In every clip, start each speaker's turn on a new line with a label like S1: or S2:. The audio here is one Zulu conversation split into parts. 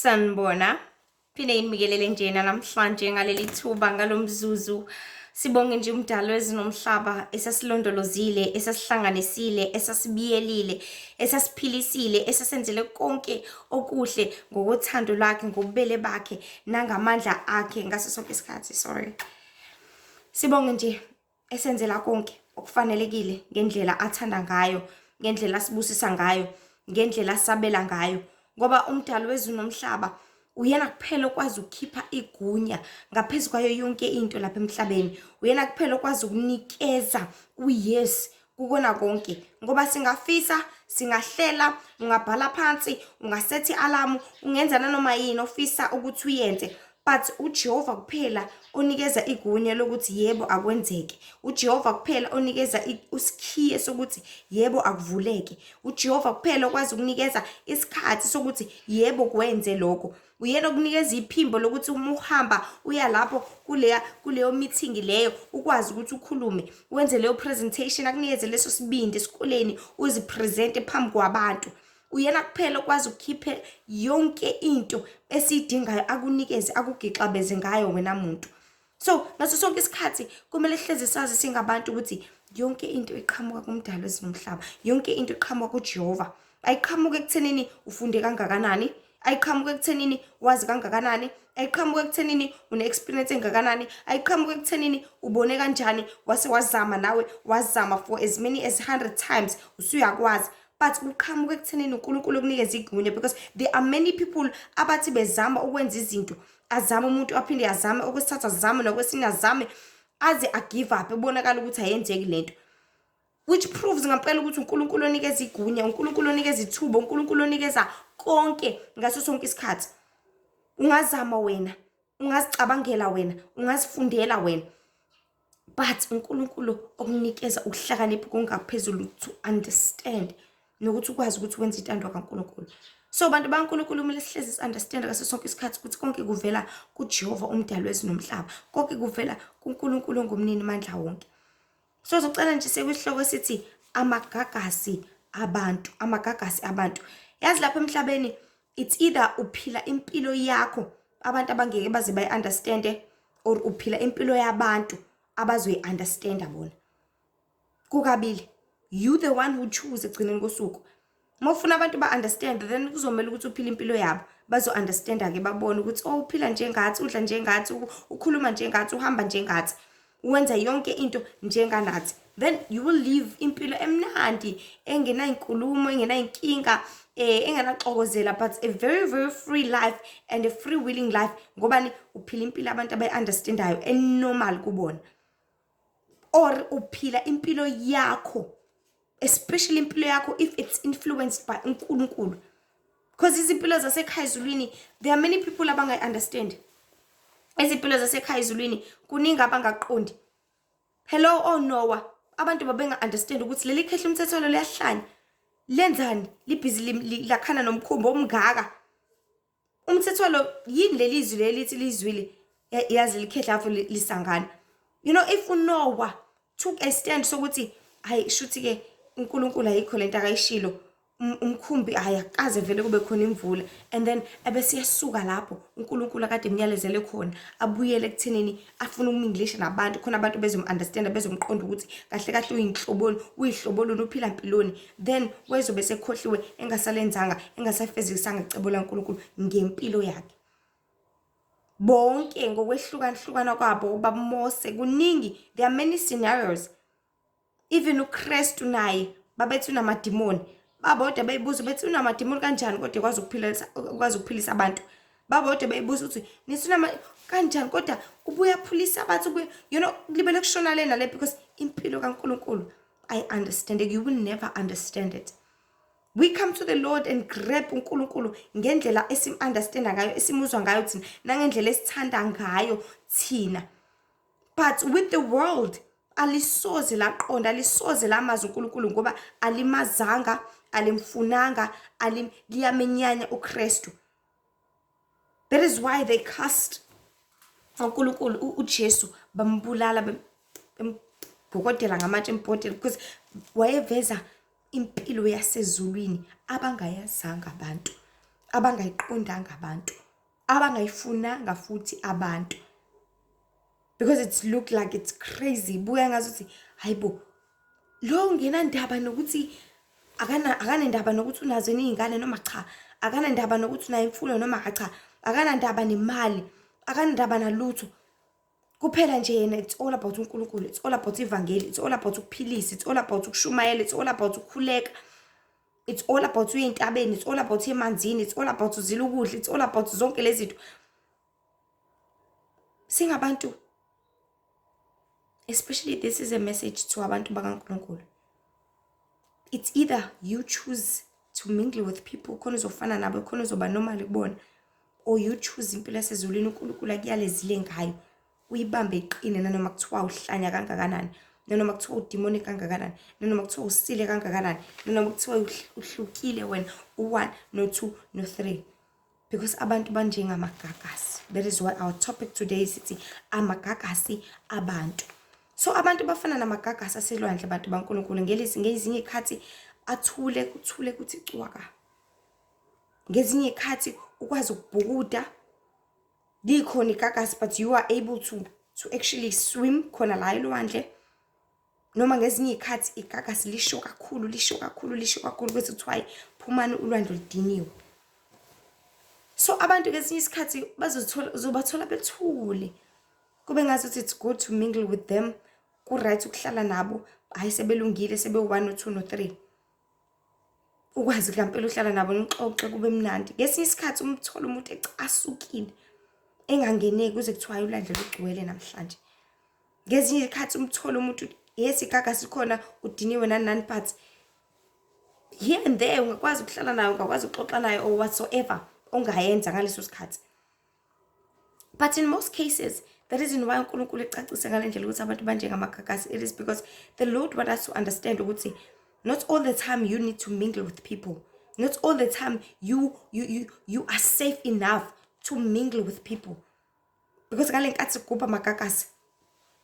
S1: Sanibona. Phinde nginibikelele njena namhlanje ngaleli thuba ngalomzuzu. Sibonge nje umdali wezinomhlaba esasilondolozile, esasihlanganisile, esasibiyelile, esasiphilisile, esasenzele konke okuhle ngokothando lwakhe, ngobubele bakhe nangamandla akhe ngaso sonke isikhathi. Sorry. Sibonge nje esenzela konke okufanelekile ngendlela athanda ngayo, ngendlela asibusisa ngayo, ngendlela asabela ngayo, ngoba umdali wezulu nomhlaba uyena kuphela okwazi ukukhipha igunya ngaphezu kwayo yonke into lapha emhlabeni. Uyena kuphela okwazi ukunikeza uyes kukona konke, ngoba singafisa, singahlela, ungabhala phansi, ungasethi alamu, ungenza nanoma yini ofisa ukuthi uyenze, but uJehova kuphela onikeza igunya lokuthi yebo akwenzeke. uJehova kuphela onikeza usikhiye sokuthi yebo akuvuleke. uJehova kuphela okwazi ukunikeza isikhathi sokuthi yebo kwenze lokho. Uyena okunikeza iphimbo lokuthi uma uhamba uya lapho kuleya kuleyo meeting leyo ukwazi ukuthi ukhulume, wenze leyo presentation, akunikeze leso sibindi esikoleni uzipresente phambi kwabantu. Uyena kuphela okwazi ukukhiphe yonke into esiyidingayo, akunikeze, akugixabeze ngayo wena muntu. So ngaso sonke isikhathi kumele sihlezi sazi singabantu ukuthi yonke into iqhamuka kumdali wezinomhlaba, yonke into iqhamuka kuJehova. Ayiqhamuki ekuthenini ufunde kangakanani, ayiqhamuki ekuthenini wazi kangakanani, ayiqhamuki ekuthenini une-experience engakanani, ayiqhamuki ekuthenini ubone kanjani wase wazama nawe, wazama for as many as 100 times usuyakwazi, but kuqhamuka ekuthenini uNkulunkulu okunikeza igunya, because there are many people abathi bezama ukwenza izinto, azame umuntu, aphinde azame okwesithathu, azame nokwesine, azame aze agive up, ebonakala ukuthi ayenzeki lento, which proves ngampela ukuthi uNkulunkulu onikeza igunya, uNkulunkulu onikeza ithuba, uNkulunkulu onikeza konke ngaso sonke isikhathi. Ungazama wena, ungazicabangela wena, ungazifundela wena, but uNkulunkulu okunikeza ukuhlakanipha kongaphezulu to understand nokuthi ukwazi ukuthi wenze intando kaNkulunkulu. So bantu baNkulunkulu, kumele sihlezi si-understand ngaso sonke isikhathi ukuthi konke kuvela kuJehova umdali wezulu nomhlaba, konke kuvela kuNkulunkulu ongumnini mandla wonke. So zocela nje sekusihloko esithi amagagasi abantu, amagagasi abantu. Yazi lapha emhlabeni it's either uphila impilo yakho abantu abangeke baze bayi-understande, or uphila impilo yabantu abazoyi-understanda bona. Kukabili, you the one who choose ekugcineni kosuku. Uma ufuna abantu ba-understand, then kuzomele ukuthi uphile impilo yabo, bazo-understanda-ke, babone ukuthi oh, uphila njengathi, udla njengathi, ukhuluma njengathi, uhamba njengathi, wenza yonke into njenganathi. Then you will live impilo emnandi engenayinkulumo, engenayinkinga, engenaxokozela, but a very very free life and a free willing life, ngobani? Uphila impilo abantu abayi-understandayo, enormal kubona. Or uphila impilo yakho, especially impilo yakho if it's influenced by uNkulunkulu, because izimpilo zasekhaya ezulwini, there are many people abangayi-understand izimpilo zasekhaya ezulwini. Kuningi abangaqondi. Hello, oh Noah, abantu babenga-understand ukuthi leli khehla umthethwalo liyahlanya, lenzani, libhizi lakhana nomkhumbi omngaka. Umthethwalo yini leli zwi leli lithi lizwile, yazi likhehla apho lisangana. If uNoah took a stand sokuthi hayi, shuthi ke uNkulunkulu ayikho lento akayishilo, umkhumbi hayi, akaze vele kube khona imvula, and then ebese yasuka lapho uNkulunkulu akade emyalezele khona, abuyele ekuthenini afuna ukumingilisha nabantu khona, abantu bezom-understanda, bezomqonda ukuthi kahle kahle uyinhloboni, uyihloboloni, uphila mpiloni, then wezobe sekhohliwe, engasalenzanga, engasafezekisanga icebo laNkulunkulu ngempilo yakhe. Bonke ngokwehlukahlukana kwabo, ubaba Mose, kuningi, there are many scenarios. Even uKristu naye babethi unamadimoni, babodwa beyibuza bethi unamadimoni kanjani kodwa ekwazi ukuphilisa, ukwazi ukuphilisa abantu. Babodwa beyibuza ukuthi nithi unama kanjani kodwa ubuya aphulisa abantu, ubuye libele kushona le nale, because impilo kaNkulunkulu I understand it, you will never understand it. We come to the Lord and grab uNkulunkulu ngendlela esim-understanda ngayo, esimuzwa ngayo thina, nangendlela esithanda ngayo thina, but with the world alisoze laqonda, alisoze lamazi uNkulunkulu, ngoba alimazanga, alimfunanga, liyamenyanya uKristu. That is why they cast uNkulunkulu, uJesu, bambulala, bembhokodela ngamatshe embhodela, because wayeveza impilo yasezulwini abangayazanga abantu. Abangayiqondanga abantu, abangayifunanga futhi abantu, because it looked like it's crazy. Buya ngazuthi hayibo, lo ngenandaba nokuthi akana, akanendaba nokuthi unazo iy'ngane noma cha, akanandaba nokuthi unayo imfuyo noma cha, akanandaba nemali, akanandaba nalutho. Kuphela nje yena it's all about uNkulunkulu, it's all about ivangeli, it's all about ukuphilisa, it's all about ukushumayela, it's all about ukukhuleka, it's all about uye entabeni, it's all about emanzini, it's all about uzila ukudla, it's all about zonke lezi zinto. Singabantu, especially this is a message to abantu bakaNkulunkulu, it's either you choose to mingle with people khona uzofana nabo, khona uzoba normal kubona, or you choose impilo yasezulwini uNkulunkulu akuyalezile ngayo, uyibambe iqine nanoma kuthiwa uhlanya kangakanani, nanoma kuthiwa udemonic kangakanani, nanoma kuthiwa usile kangakanani, nanoma kuthiwa uhlukile wena u-one no-two no-three, because abantu banjengamagagasi. That is why our topic today sithi amagagasi abantu. So abantu bafana namagagasi aselwandle, abantu baNkulunkulu. Ngezinye iy'khathi athule, kuthule kuthi cwaka. Ngezinye iy'khathi ukwazi ukubhukuda, likhona igagasi, but you are able to actually swim khona la elwandle. Noma ngezinye iy'khathi igagasi lisho kakhulu, lisho kakhulu, lisho kakhulu, bese kuthiwa hayi, phumani, ulwandle ludiniwe. So abantu ngesinye isikhathi bazothola, uzobathola bethule, kube ngazuthi it's good to mingle with them, ku-right ukuhlala nabo, hhayi sebelungile, sebe-one no-two no-three, ukwazi ngampela uhlala nabo, nixoxe, kube mnandi. Ngesinye isikhathi umthole umuntu ecasukile, engangeneki, kuze kuthiwa hayi, ulwandle lugcwele namhlanje. Ngezinye izikhathi umthole umuntu, yes, igagasi likhona, udiniwe, nani nani, but here and there ungakwazi ukuhlala naye, ungakwazi ukuxoxa naye or whatsoever ongayenza ngaleso sikhathi. But in most cases, the reason why uNkulunkulu ecacise ngale ndlela ukuthi abantu banjengamagagasi, it is because the Lord want us to understand ukuthi not all the time you need to mingle with people, not all the time you are safe enough to mingle with people, because ngale nkathi sigubha amagagasi,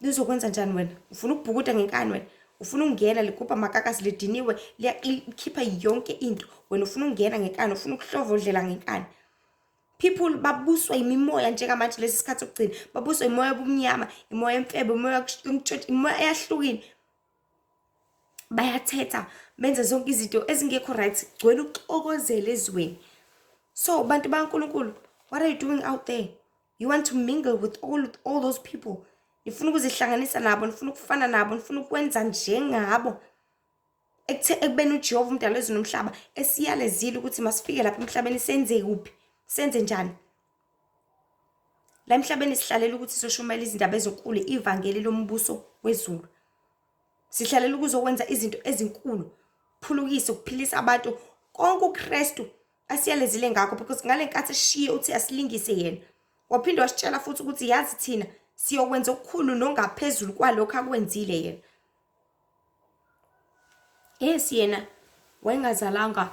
S1: lizokwenza njani wena? Ufuna ukubhukuda ngenkani wena? Ufuna ukungena, ligubha amagagasi, lidiniwe, likhipha yonke into, wena ufuna ukungena ngenkani, ufuna ukuhlovodlela ngenkani. People babuswa imimoya njengamanje, lesi sikhathi sokugcina, babuswa imoya yobumnyama, imoya emfebe, imoya yokuntshontsha, imoya eyahlukile. Bayathetha, benze zonke izinto ezingekho right, gcwele ukuxokozela ezweni. So bantu baNkulunkulu, what are you doing out there? You want to mingle with all those people? Nifuna ukuzihlanganisa nabo, nifuna ukufana nabo, nifuna ukwenza njengabo, ekuthe ekubeni uJehova umdali wezulu nomhlaba esiyalezile ukuthi masifike lapha emhlabeni senze kuphi, senze njani la emhlabeni. Sihlalela ukuthi soshumayela izindaba ezinkulu, ivangeli lombuso wezulu. Sihlalela ukuzokwenza izinto ezinkulu, phulukise, ukuphilisa abantu, konke uKristu asiyalezile ngakho, because ngale nkathi eshiye uthi asilingise yena, waphinde wasitshela futhi ukuthi yazi thina siyokwenza okukhulu nongaphezulu kwalokho akwenzile yena. Yes, yena wayengazalanga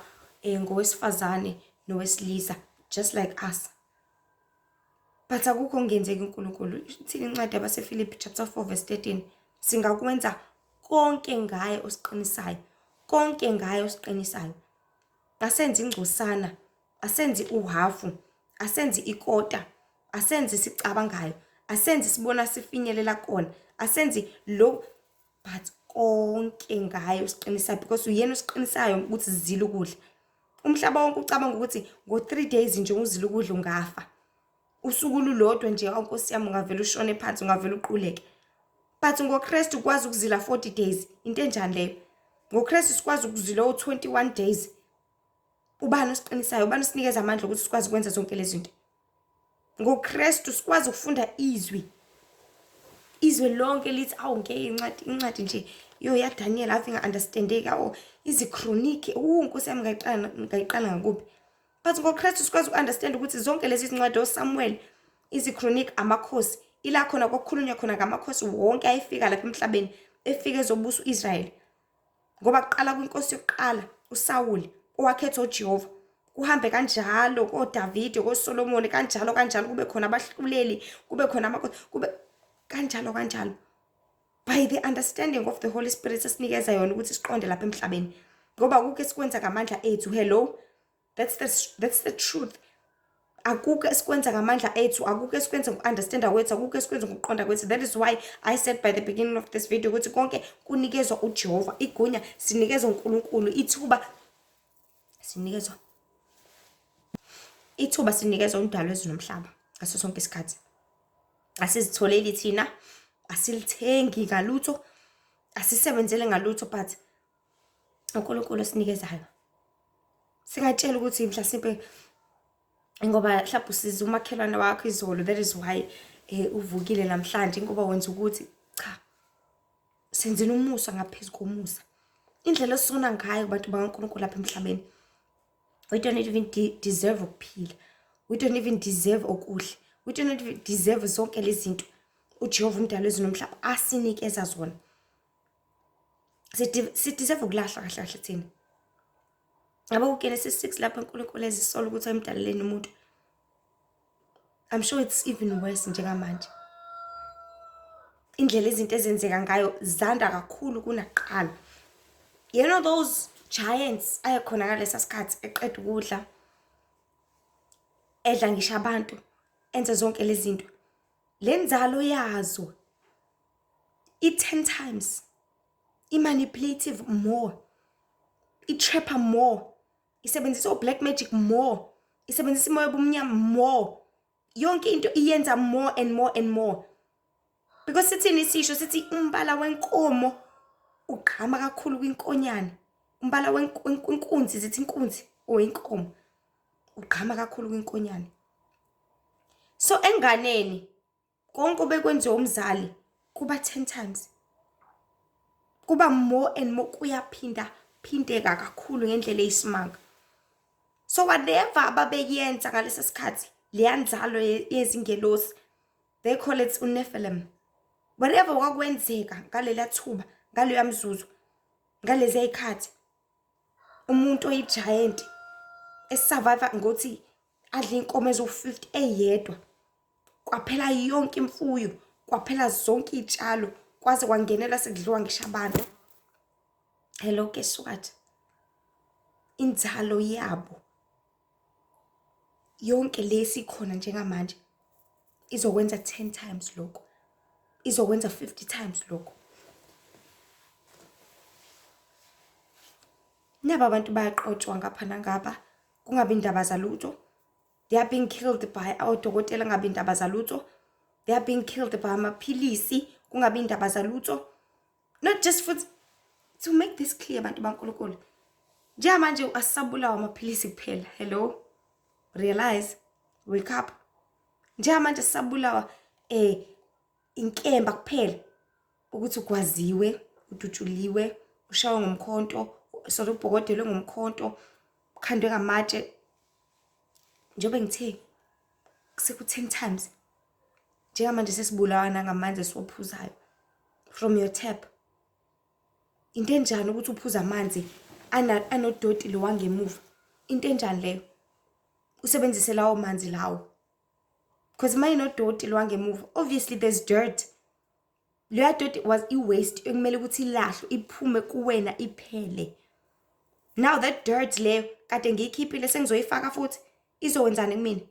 S1: ngowesifazane nowesilisa just like us, but akukho okungenzeki uNkulunkulu. Ithini incwadi yabaseFilipi chapter 4 verse 13? Singakwenza konke ngaye osiqinisayo, konke ngaye osiqinisayo. Asenze ingcosana, asenze uhafu, asenze ikota, asenze sicabangayo, asenze sibona sifinyelela kona, asenze lo, but konke ngaye osiqinisayo, because uyena osiqinisayo ukuthi sizile ukudla. Umhlaba wonke ucabanga ukuthi ngo-3 days nje uzile ukudla ungafa, usuku lulodwa nje, awu Nkosi yami, ungavele ushone phansi, ungavele uquleke. But ngoKristu ukwazi ukuzila 40 days. Into enjani leyo? NgoKristu sikwazi ukuzila o-21 days. Ubani osiqinisayo? Ubani osinikeza amandla ukuthi sikwazi ukwenza zonke lezi zinto? NgoKristu sikwazi ukufunda izwi, izwe lonke lithi awu ngeke, incwadi nje yo yaDaniel ave inga-understandeki, awu izikroniki, Nkosi yami, ngayiqala ngakuphi? But ngoKristu sikwazi uku-understand ukuthi zonke lezi zincwadi, oSamuel, izikroniki, amakhosi, ila khona kwakukhulunywa khona ngamakhosi wonke ayefika lapha emhlabeni, efika ezobusa u-Israyeli, ngoba kuqala kwinkosi yokuqala uSawuli owakhethwa uJehova, kuhambe kanjalo koDavide, koSolomoni, kanjalo kanjalo, kube khona abahluleli, kube khona amakhosi, kube kanjalo kanjalo, by the understanding of the Holy Spirit esinikeza yona ukuthi siqonde lapha emhlabeni, ngoba akukho esikwenza ngamandla ethu. Hello. That's the truth. Akukho esikwenza ngamandla ethu, akukho esikwenza ngoku-understanda kwethu, akukho esikwenza ngokuqonda kwethu. That is why I said by the beginning of this video ukuthi konke kunikezwa uJehova, igunya sinikezwa uNkulunkulu, ithuba sinikezwa, ithuba sinikezwa umdali wezulu nomhlaba ngaso sonke isikhathi. Asizitholeli thina, asilithengi ngalutho, asisebenzele ngalutho, but uNkulunkulu osinikezayo. Singatshela ukuthi mhlasimpe ngoba mhlawumbe usiza umakhelwane wakho izolo, that is why uvukile namhlanje, ngoba wenza ukuthi cha, senzela umusa ngaphezu komusa. Indlela esona ngayo kubantu bakaNkulunkulu lapha emhlabeni, we don't even deserve ukuphila, we don't even deserve okuhle, we don't even deserve zonke lezi zinto uJehova umdali wezulu nomhlaba asinikeza zona. Sideserve ukulahla kahle kahle thina. Yabo, kuGenesis 6 lapho uNkulunkulu ezisola ukuthi ayimdaleleni umuntu. I'm sure it's even worse njengamanje. Indlela izinto ezenzeka ngayo zanda kakhulu kunakuqala. You know those giants ayekhona ngalesa sikhathi, eqeda ukudla, edla ngisho abantu, enze zonke lezi zinto. Le nzalo yazo i-10 times, i-manipulative more, i-trapper more, isebenzisa o-black magic more, isebenzisa imoya obumnyama more. Yonke into iyenza more and more and more. Because sithini isisho? Sithi umbala wenkomo ugqama kakhulu kwinkonyane. Umbala wenkunzi, zithi inkunzi or inkomo, ugqama kakhulu kwinkonyane. So enganeni konke obekwenziwa umzali kuba 10 times, kuba more and more, kuyaphinda phindeka kakhulu ngendlela eyisimanga. So whatever ababeyenza ngalesa sikhathi, leya nzalo yezingelosi, they call it uNephilim, whatever kwakwenzeka ngalela thuba, ngaleya mzuzu, ngalezi y'khathi, umuntu oyi-giant esurvive ngokuthi adle inkomo eziwu-50 eyedwa, kwaphela yonke imfuyo, kwaphela zonke iy'tshalo, kwaze kwangenela sekudliwa ngisho abantu. Hello, guess what? Inzalo yabo yonke lesi khona njengamanje izokwenza 10 times lokho, izokwenza 50 times lokho. Naba abantu bayaqotshwa ngapha nangapha, kungabi indaba zalutho. They are being killed by odokotela, kungabi indaba zalutho. They are being killed by amaphilisi, kungabi indaba zalutho. Not just futhi, to make this clear, abantu baNkulunkulu, njengamanje asisabulawa amaphilisi kuphela. Hello, realize, wake up. Njengamanje sisabulawa inkemba kuphela, ukuthi ugwaziwe, udutshuliwe, ushawe ngomkhonto, sorry, ubhokodelwe ngomkhonto, ukhandwe ngamatshe. Njengoba ngithe seku-10 times, njengamanje sesibulawa nangamanzi esiwaphuzayo from your tap. Into enjani ukuthi uphuze amanzi anodoti lo wangemuva? Into enjani leyo? Usebenzise lawo manzi lawo, because uma inodoti lo wangemuva, obviously there's dirt. Leya doti was i-waste ekumele ukuthi ilahlwe, iphume kuwena, iphele. Now that dirt leyo kade ngiyikhiphile, sengizoyifaka futhi, izokwenzani kumina?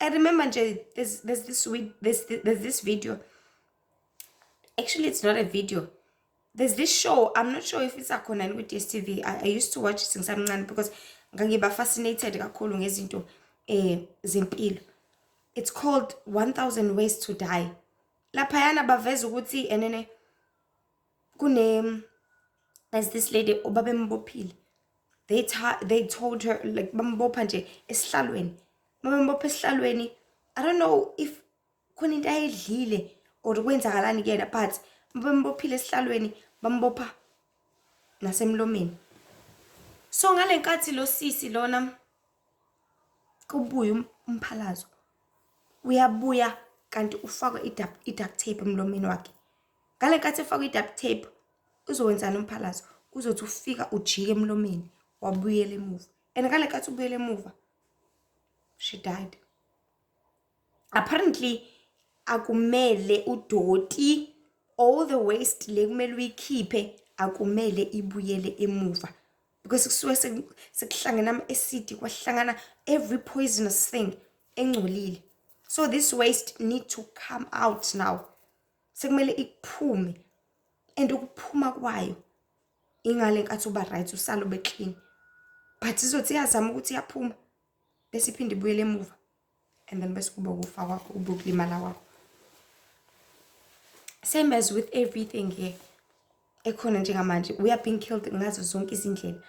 S1: I remember nje there's this video. Actually, it's not a video, there's this show. I'm not sure if isakhona yini ku-DStv. I used to watch it ngisamncane because ngangiba fascinated kakhulu ngezinto zempilo. It's called 1000 Ways to Die. Laphayana baveza ukuthi enene kune there's this lady obabembophile. They told her, like, bambopha nje esihlalweni. Mabembopha esihlalweni, I don't know if khona into ayidlile or kwenzakalani kuyena, but bambophile esihlalweni, bambopha nasemlomeni. So ngale nkathi lo sisi lona kubuya umphalazo uyabuya, kanti ufakwe i-duct tape emlomeni wakhe. Ngale nkathi efakwe i-duct tape, uzokwenzani umphalazo? Uzothi ufika ujike emlomeni, wabuyela emuva, and ngale nkathi ubuyela emuva, she died. Apparently akumele udoti, all the waste le kumele uyikhiphe, akumele ibuyele emuva. Because kusuke sekuhlangene ama-acid, kwahlangana every poisonous thing engcolile. So this waste need to come out now. Sekumele iphume, and ukuphuma kwayo ingale nkathi uba right, usale ube clean, but izothi iyazama ukuthi iyaphuma, bese iphinde ibuyele emuva, and then bese kuba ukufa kwakho, kube ukulimala kwakho. Same as with everything here ekhona njengamanje, we are being killed ngazo zonke izindlela.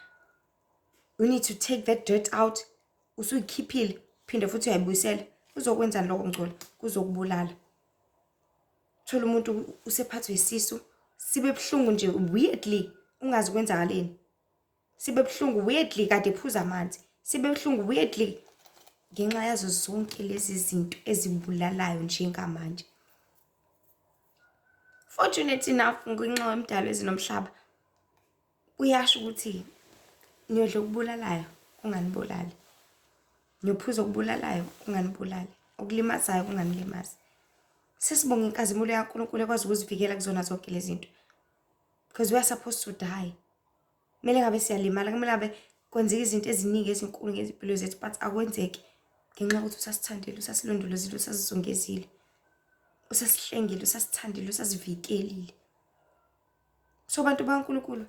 S1: You need to take that dirt out. Usuyikhiphile, phinde futhi uyayibuyisela. Kuzokwenzani lokho ngcola? Kuzokubulala. Thola umuntu usephathwe isisu, sibe buhlungu nje weirdly, ungazi kwenzakaleni. Sibe buhlungu weirdly, kade ephuza amanzi. Sibe buhlungu weirdly, ngenxa yazo zonke lezi zinto ezibulalayo njengamanje. Fortunate enough, ngenxa yomdalo ezinomhlaba, uyasho ukuthi niyodla okubulalayo, kunganibulali, niyophuza okubulalayo, kunganibulali, okulimazayo kunganilimazi. Sesibonga inkazimulo yaNkulunkulu ekwazi ukuzivikela kuzona zonke lezi zinto, because we are supposed to die. Kumele ngabe siyalimala, kumele ngabe kwenzeka izinto eziningi ezinkulu ngezimpilo zethu, but akwenzeki ngenxa yokuthi usasithandile, usasilondolozile, usasizungezile, usasihlengile, usasithandile, usasivikelile. So bantu baNkulunkulu,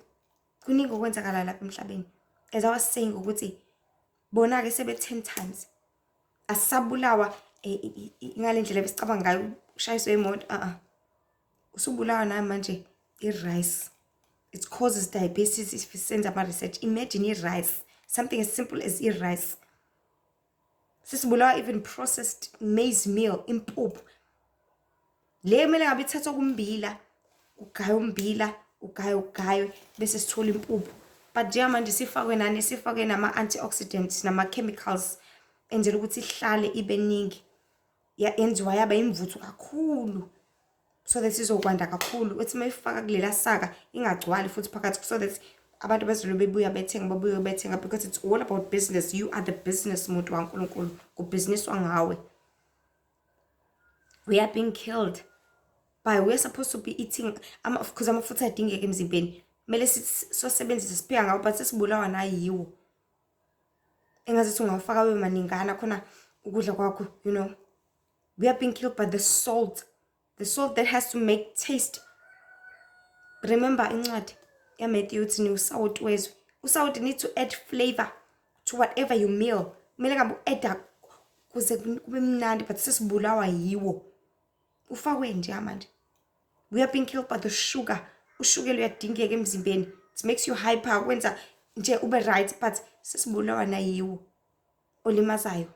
S1: kuningi okwenzakala lapha emhlabeni. As I was saying ukuthi bona-ke sebe 10 times, asisabulawa ngale ndlela besicabanga ngayo, ushayiswe imoto. Uh-uh, usubulawa nayo manje i-rice. It causes diabetes if senza ama-research. Imagine i-rice, something as simple as i-rice. Sesibulawa even processed maize meal, impuphu le kumele ngabe ithathwa kumbila, ugaywe umbila, ugaywe, ugaywe, bese sithola impuphu. But njengamanje sifakwe nani? Sifakwe nama-antioxidants, nama-chemicals enzela ukuthi ihlale ibe ningi. Yenziwa yaba imvuthu kakhulu so that izokwanda kakhulu, uthi uma ifaka kulela saka ingagcwali futhi phakathi, so that abantu bezolo bebuya bethenga, babuye bethenga, because it's all about business. You are the business, muntu waNkulunkulu, kubhiziniswa ngawe. We are being killed by, we are supposed to be eating because amafutha adingeka emzimbeni, kumele sosebenzise, siphika ngawo, but sesibulawa nayiwo. Engazithi ungawafaka abe maningana khona ukudla kwakho. We are being killed by the salt, the salt that has to make taste. Remember incwadi yaMatthew uthi niwusawoti wezwe. Usawoti need to add flavor to whatever you meal. Kumele ngabe u-adda kuze kube mnandi, but sesibulawa yiwo, ufakwe nje manje. We are being killed by the sugar. Ushukela uyadingeka emzimbeni, it makes you hyper, kwenza nje ube right, but sesibulawa nayiwo olimazayo.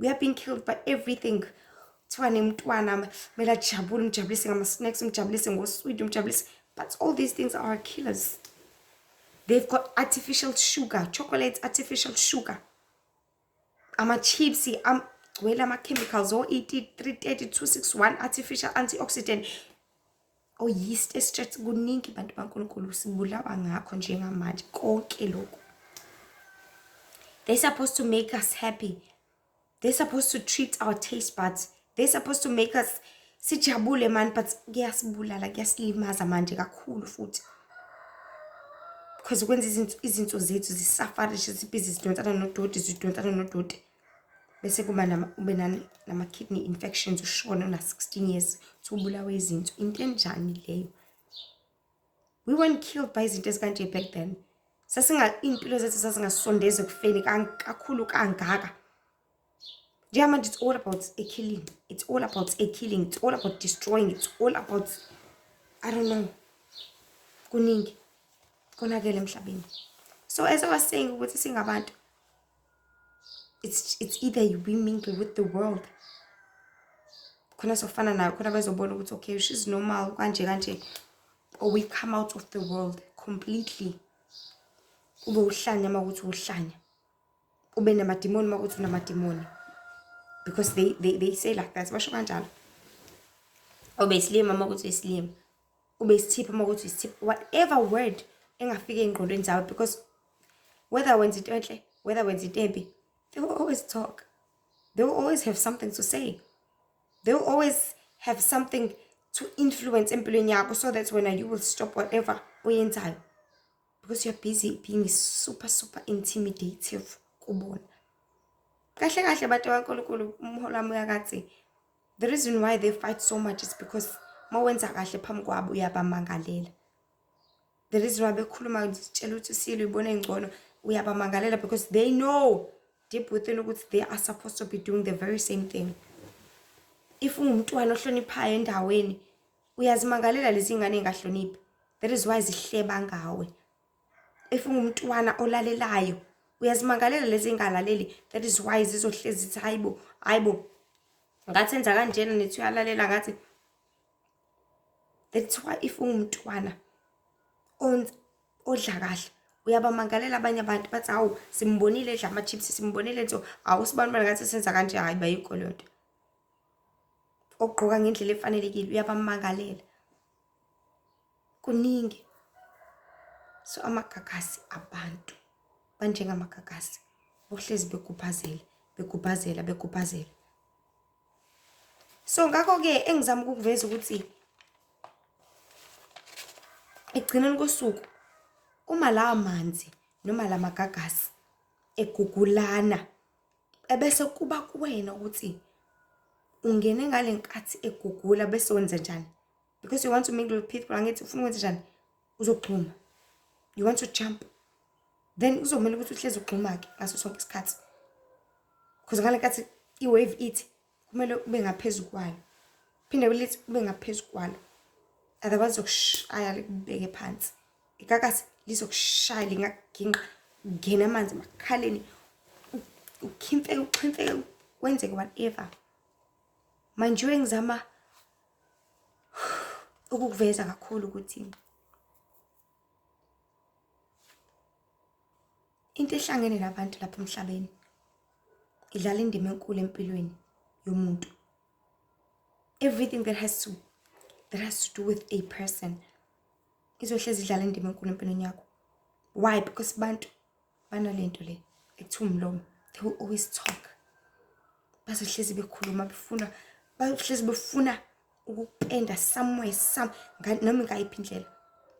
S1: We are being killed by everything. Kuthiwa nemntwana kumele ajabule, umjabulise ngama-snacks, umjabulise ngoswidi, umjabulise, but all these things are killers. They've got artificial sugar, chocolate, artificial sugar, ama-chips agcwele ama-chemicals o-80 330 261, artificial antioxidant, o-yeast extract. Kuningi, bantu baNkulunkulu, sibulawa ngakho njengamanje konke lokhu. They're supposed to make us happy. They're supposed to treat our taste buds. They're supposed to make us sijabule man, but kuyasibulala, kuyasilimaza manje kakhulu futhi, because kwenza izinto zethu zisufferishe, zibhizi zidonsana nodoti, zidonsana nodoti, bese kuba ube nama-kidney infections, ushone una-16 years, uthi ubulawe izinto. Into enjani leyo? We weren't killed by izinto ezikanje back then. Sasinga iy'mpilo zethu sasingasondezi ekufeni kakhulu kangaka. Njengamanje it's all about a killing, it's all about a killing, it's all about destroying, it's all about, I don't know, kuningi konakele emhlabeni. So as I was saying ukuthi singabantu, it's either we mingle with the world, khona sofana nayo, khona bezobona ukuthi okay, she's normal, kanje kanje, or we come out of the world completely, ube uhlanya uma kuthi uhlanya, ube namadimoni uma kuthi unamadimoni, because they say like that, basho kanjalo. Ube isilima uma kuthi isilima, ube isithipha uma kuthi isithipha, whatever word engafika ey'ngqondweni zabo, because whether wenza into enhle, whether wenza into embi, they will always talk, they will always have something to say, they will always have something to influence empilweni yakho, so that wena you will stop whatever oyenzayo. Because you're busy being super, super intimidative kubona. Kahle kahle bantu baNkulunkulu, umholo wami uyakathi the reason why they fight so much is because mawenza kahle phambi kwabo uyabamangalela. The reason why bekhuluma tshela ukuthi usile uyibona engcono uyabamangalela because they know deep within ukuthi they are supposed to be doing the very same thing. If ungumntwana ohloniphayo endaweni uyazimangalela lezi ngane engahloniphi. That is why zihleba ngawe. If ungumntwana olalelayo uyazimangalela lezi engalaleli. That is why zizohlezi zithi hayibo hayibo ngathi enza kanjena nithi uyalalela ngathi. That's why if ungumntwana odla kahle uyabamangalela abanye abantu bathi hawu simbonile edla ama-chips, simbonile nto, hawu sibanibani ngathi senza kanje, hayi bayikho leyo nto. Ogqoka ngendlela efanelekile uyabamangalela. Kuningi. So amagagasi abantu banjengamagagasi bohlezi begubhazela begubhazela begubhazela. So ngakho-ke engizama ukukuveza ukuthi ekugcineni kosuku uma lawa manzi noma la magagasi egugulana ebese kuba kuwena ukuthi ungene ngale nkathi egugula bese wenza njani, because you want to mingle with people, angithi ufuna ukwenza njani, uzogxuma, you want to jump, then kuzomele ukuthi uhlezi ugxuma-ke ngaso sonke isikhathi, because ngale nkathi i-wave ithi kumele ube ngaphezu kwalo, phinde lithi ube ngaphezu kwalo, otherwise lizokushaya likubeke phansi. Igagasi lizokushaya lingakuginqa, kungena amanzi emakhaleni, ukhimfeke uxhimfeke kwenzeke whatever. Manje engizama ukukuveza kakhulu ukuthi into ehlangene nabantu lapha emhlabeni idlala indima enkulu empilweni yomuntu. Everything that has to do with a person izohlezi idlala indima enkulu empilweni yakho. Why? Because abantu banalento le ekuthiwa umlomo. They will always talk. Bazohlezi bekhuluma befuna, bazohlezi befuna ukupenda somewhere some noma ngayiphi indlela.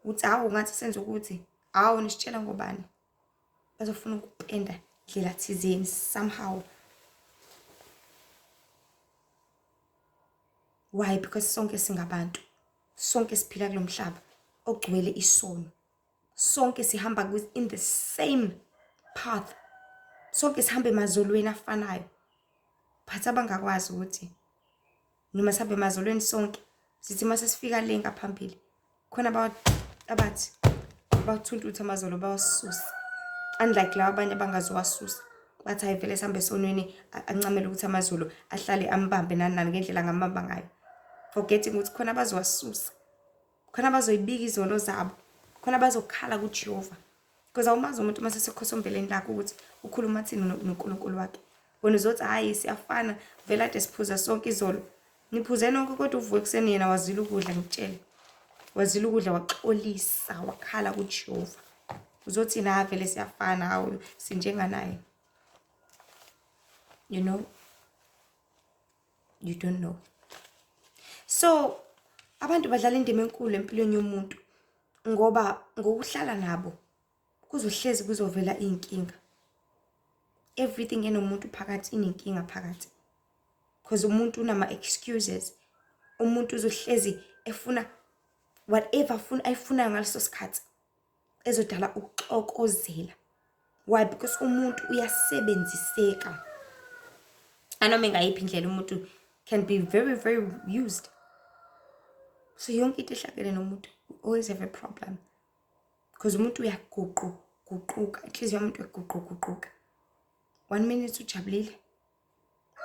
S1: Uthi hawu ngathi senze ukuthi hawu nisitshela ngobani. Bazofuna ukupenda ndlela thizeni somehow. Why? Because sonke singabantu. Sonke siphila kulo mhlaba ogcwele isono. Sonke sihamba in the same path. Sonke sihamba emazolweni afanayo. But abangakwazi ukuthi noma sihambe emazolweni sonke sithi mase sifika le ngaphambili khona abathi bathuntutha amazolo bawasusa, unlike laba abanye abangazowasusa bathi hayi vele sihambe esonweni, ancamele ukuthi amazolo ahlale ambambe nani nani ngendlela angambamba ngayo, forgetting ukuthi khona abazowasusa, khona abazoyibika izono zabo, khona abazokhala kuJehova. Because awumazi umuntu uma sesekhosombeleni lakho ukuthi ukhuluma thini noNkulunkulu wakhe. Wena uzothi hayi siyafana vele ade siphuza sonke izolo, niphuze nonke kodwa uvuke ekuseni yena wazila ukudla, ngikutshele wazila ukudla waxolisa wakhala kuJehova. Uzothi na vele siyafana, hawu sinjenganaye. You know, you don't know. So abantu badlala indima enkulu empilweni yomuntu ngoba ngokuhlala nabo kuzohlezi kuzovela iy'nkinga. Everything enomuntu phakathi inenkinga phakathi, because umuntu unama-excuses. Umuntu uzohlezi efuna whatever ayifunayo ngaleso sikhathi ezodala ukuxokozela. Why? Because umuntu uyasebenziseka. Anoma engayiphi indlela umuntu can be very very used. So yonke into ehlangene nomuntu always have a problem, because umuntu uyaguquguquka, inhliziyo yomuntu uyaguquguquka. 1 minute ujabulile,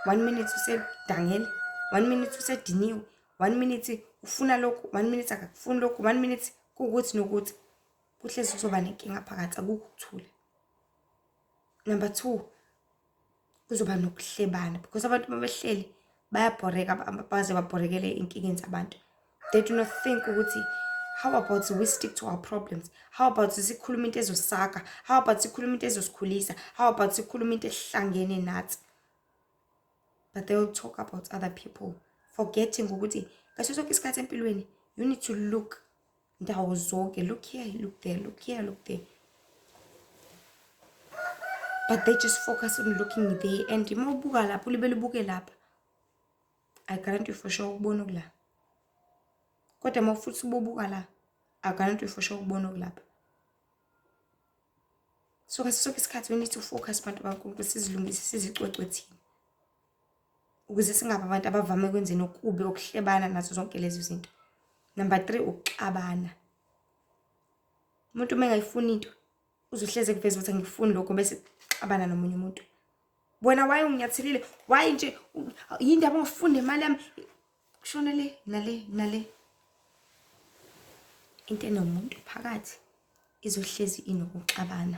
S1: 1 minute usedangele, 1 minute usediniwe, 1 minute ufuna lokhu, 1 minute akakufuni lokhu, 1 minute kuwukuthi nokuthi. Kuhlezi kuzoba nenkinga phakathi, akukho ukuthula. Number 2, kuzoba nokuhlebana, because abantu mabehleli bayabhoreka, baze babhorekele inkingeni zabantu. They do not think ukuthi how about we stick to our problems, how about sikhuluma into ezosaka, how about sikhuluma into ezosikhulisa, how about sikhuluma into ehlangene nathi. But they will talk about other people, forgetting ukuthi ngaso sonke isikhathi empilweni you need to look ndawo zonke, look here, look there, look here, look there. But they just focus on looking there, and uma ubuka lapho ulibele ubuke lapha, I guarantee you for sure ukubona okula. Kodwa uma futhi ububuka la, I guarantee you for sure ukubona okulapha. So ngaso sonke isikhathi we need to focus bantu baNkulunkulu, sizilungise, sizicwecwe thina, ukuze singabi abantu abavame ekwenzeni okubi, okuhlebana nazo zonke lezo zinto. Number 3, ukuxabana. Umuntu uma engayifuni into uzohleze ekuveza ukuthi angifuni lokho, bese xabana nomunye umuntu. Wena why unginyathelile? Why nje yindaba ungafuni nemali yami? Kushona le nale nale. Into enomuntu phakathi izohlezi inokuxabana.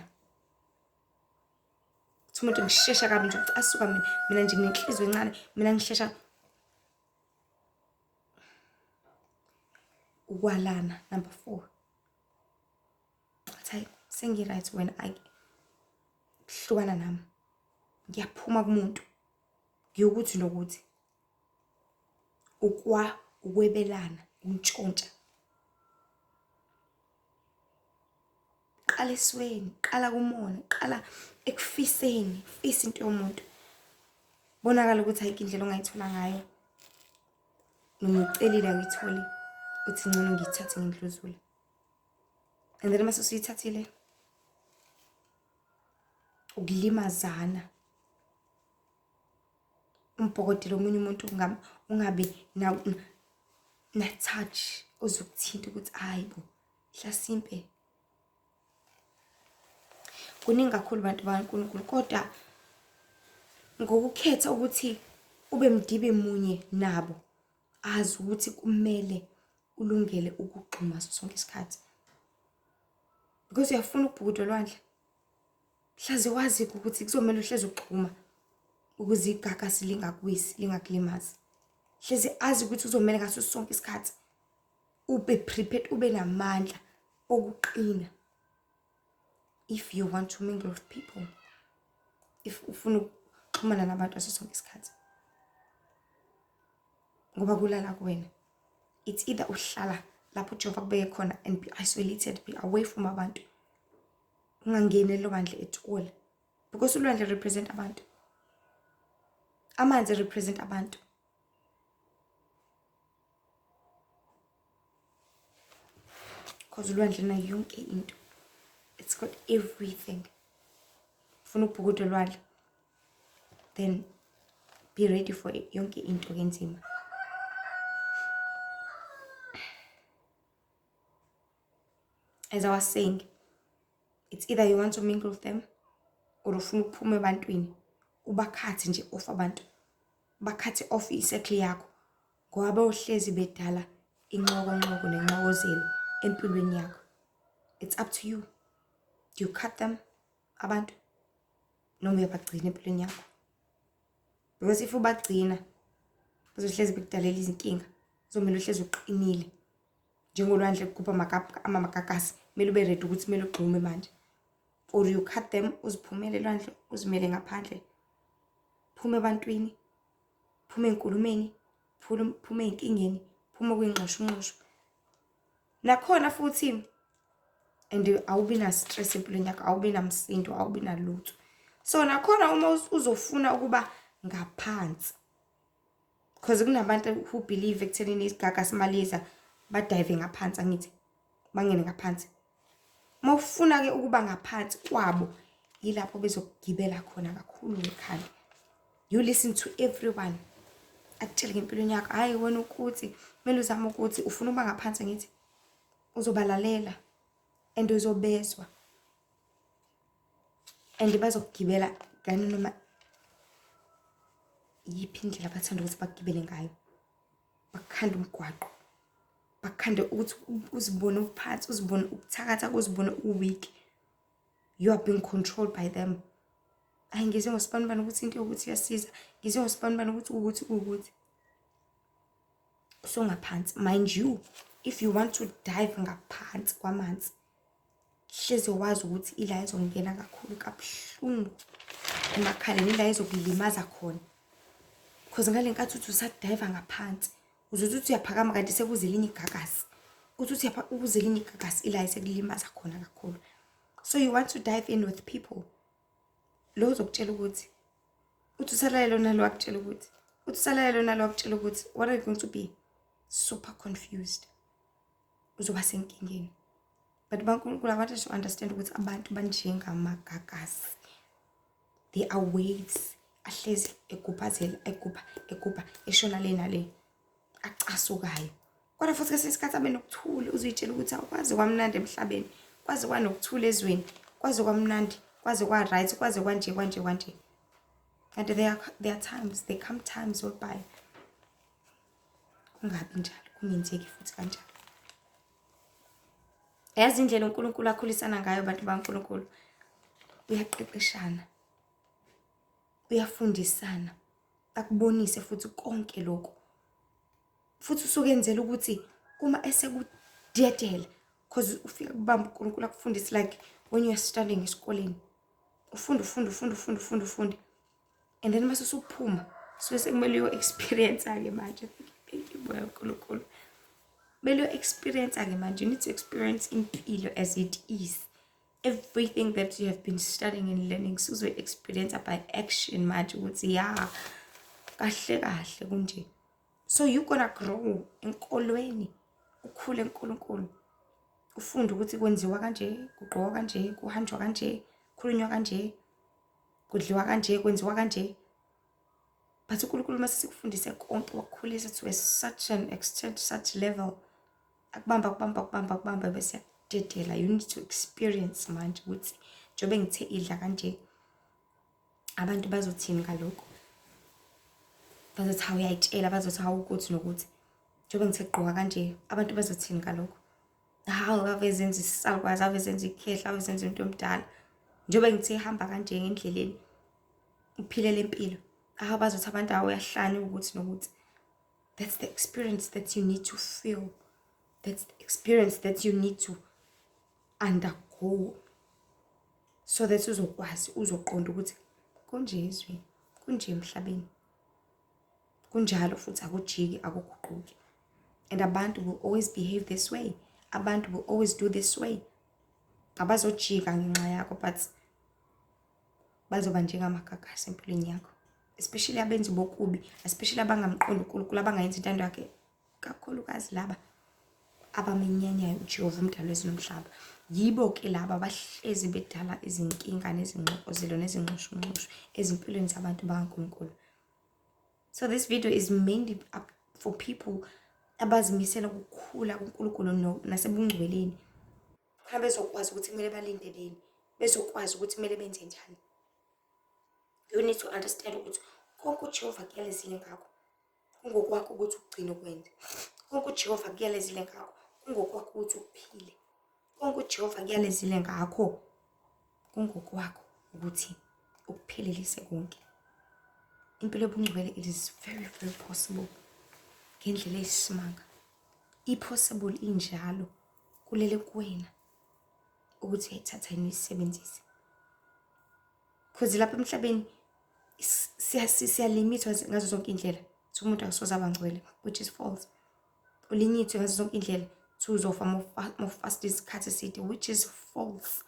S1: Uthi umuntu ngishesha kabi nje ucasuka mina, mina nje nginenhliziyo encane, mina ngishesha. Ukwalana, number 4. Athi hayi sengi-right wena, ayi hlukana nami, ngiyaphuma kumuntu, ngiyokuthi nokuthi. Ukwebelana, ukuntshontsha. Qala esweni, qala kumona, qala ekufiseni, fisa into yomuntu. Bonakala ukuthi ayikho indlela ongayithola ngayo, noma ucelile awuyitholi, uthi ngcono ngiyithathe ngendluzula. And then mase usuyithathile, ukulimazana, umbhokodele omunye umuntu, ungabi na touch ozokuthinta ukuthi hayi bo hlasimpe. Kuningi kakhulu bantu bakaNkulunkulu, kodwa ngokukhetha ukuthi ube mdibi munye nabo, azi ukuthi kumele ulungele ukugxuma sonke isikhathi, because uyafuna ukubhukuda olwandle, hlaze wazi ukuthi kuzomele uhleze ugxuma ukuze igagasi lingakuwisi, lingakulimazi. Hleze azi ukuthi uzomele ngaso sonke isikhathi ube prepared, ube namandla okuqina. If you want to mingle with people, if ufuna ukuxhumana nabantu ngaso sonke isikhathi, ngoba kulala kuwena. It's either uhlala lapho uJehova akubeke khona and be isolated, be away from abantu, ungangeni elwandle at all, because ulwandle represent abantu, amanzi represent abantu. Because ulwandle nayo yonke into, it's got everything. Ufuna ukubhukuda olwandle, then be ready for yonke into kenzima. As I was saying, it's either you want to mingle with them or ufuna ukuphuma ebantwini, ubakhathe nje off abantu, bakhathe off i-circle yakho, ngoba bayohlezi bedala inxokonxoko nenxokozelo empilweni yakho. It's up to you. Do you cut them abantu noma uyabagcina empilweni yakho? Because if ubagcina bazohlezi bekudalela izinkinga, kuzomele uhlezi uqinile njengolwandle kugubha amagagasi, kumele ube ready ukuthi kumele ugxume manje. Or you cut them, uziphumele elwandle, uzimele ngaphandle, phuma ebantwini, phuma ey'nkulumeni, phuma ey'nkingeni, phuma kwingxoshunxoshu. Nakhona futhi, and awubi na stress empilweni yakho, awubi namsindo, awubi nalutho. So nakhona uma uzofuna ukuba ngaphansi, because kunabantu who believe ekuthenini isigagasi maliza badive ngaphansi, angithi bangene ngaphansi. Uma ufuna ke ukuba ngaphansi kwabo, yilapho bezokugibela khona kakhulu ngekhanda. You listen to everyone akutshele ngempilweni yakho, hhayi wena ukuthi kumele uzame ukuthi ufuna ukuba ngaphansi, ngithi uzobalalela and uzobezwa and bazokugibela kanye noma yiphi indlela abathanda ukuthi bakugibele ngayo, bakukhande umgwaqo, bakukhande ukuthi uzibone uphansi, uzibone ubuthakathaka, uzibone u-weak. You are being controlled by them. Ayi ngizwe ngosibanibani ukuthi into yokuthi iyasiza, ngizwe ngosibanibani ukuthi ukuthi ukuthi usungaphansi. Mind you, if you want to dive ngaphansi kwamanzi, hleze wazi ukuthi ila izongena kakhulu kabuhlungu emakhaleni, ila izokulimaza khona, because ngale nkathi uthi usadive ngaphansi, uzothi uthi uyaphakama kanti sekuze elinye igagasi, uthi uthi ukuze elinye igagasi, ila isekulimaza khona kakhulu. So you want to dive in with people, Lo uzokutshela ukuthi uthi usalalelo nalo akutshela ukuthi uthi usalalelo nalo akutshela ukuthi, what are you going to be? Super confused, uzoba senkingeni. But baNkulunkulu, I want us to understand ukuthi abantu banjengamagagasi. They are waves ahlezi egubhazela, egubha, egubha, eshona le nale, acasukayo, kodwa futhi kwesinye isikhathi abe nokuthula. Uzuyitshela ukuthi awukwazi kwamnandi emhlabeni, kwaze kwanokuthula ezweni, kwaze kwamnandi, kwaze kwa-right, kwaze kwanje, kwanje, kwanje. Kanti there are times, there come times whereby kungabi njalo, kungenzeki futhi kanjalo. Yazi indlela uNkulunkulu akhulisana ngayo abantu baNkulunkulu, uyaqeqeshana, uyafundisana, akubonise futhi konke lokho. Futhi usuke enzela ukuthi uma esekudedela, 'cause ufika kubamba uNkulunkulu akufundise, like when you are studying esikoleni, ufunda, ufunda, ufunda, ufunda, ufunda, ufunda, and then mase usuphuma, suke sekumele uyo-experience-ke manje. Thank you, Moya uNkulunkulu. Kumele uyo-experience-ke manje. You need to experience impilo as it is. Everything that you have been studying and learning, suzoyi-experience by action manje, ukuthi ya, kahle kahle kunje. So you gonna grow enkolweni, ukhule eNkulunkulu, ufunde ukuthi kwenziwa kanje, kugqokwa kanje, kuhanjwa kanje, khulunywa kanje, kudliwa kanje, kwenziwa kanje. But uNkulunkulu mase sikufundise konke, wakukhulisa to a such an extent, such level, akubamba, akubamba, akubamba, akubamba, bese yakudedela. You need to experience manje ukuthi njengoba ngithe idla kanje, abantu bazothini ngalokho? Bazothi hawu, uyayitshela. Bazothi hawu, ukuthi nokuthi. Njengoba ngithe gqoka kanje, abantu bazothini ngalokho? Hawu, ave zenza isisakwazi, ave zenza ikhehla, ave zenza into omdala. Njengoba ngithe hamba kanje endleleni, uphile le mpilo, hawu, bazothi abantu hawu, uyahlanya, ukuthi nokuthi. That's the experience that you need to feel, that's the experience that you need to undergo, so that uzokwazi, uzoqonda ukuthi kunje ezweni, kunje emhlabeni, kunjalo futhi akujiki, akuguquki. And abantu will always behave this way, abantu will always do this way. Abazojika ngenxa yakho, but bazoba njengamagagasi empilweni yakho, especially abenzi bokubi, especially abangamqondi uNkulunkulu, abangayenzi intando yakhe, kakhulukazi laba abamenyanyayo uJehova umdali wezulu nomhlaba. Yibo-ke laba abahlezi bedala izinkinga nezingxokozelo nezinxushunxushu ezimpilweni zabantu bakaNkulunkulu. So this video is mainly up for people abazimisela ukukhula kuNkulunkulu nasebungcweleni, khona bezokwazi ukuthi kumele balindeleni, bezokwazi ukuthi kumele benze njani. You need to understand ukuthi konke uJehova kuyalezile ngakho, kungokwakho ukuthi ugcine ukwenze. Konke uJehova kuyalezile ngakho, kungokwakho ukuthi ukuphile. Konke uJehova kuyalezile ngakho, kungokwakho ukuthi ukuphelelise konke. Impilo yobungcwele, it is very, very possible ngendlela eyisimanga. I-possible injalo, kulele kuwena ukuthi uyayithatha yini, uyisebenzise, because lapha emhlabeni siyalimithwa ngazo zonke iy'ndlela. Thi umuntu akusoze abangcwele, which is false. Ulinyithwe ngazo zonke iy'ndlela, thi uzofa mawufasta isikhathi eside, which is false.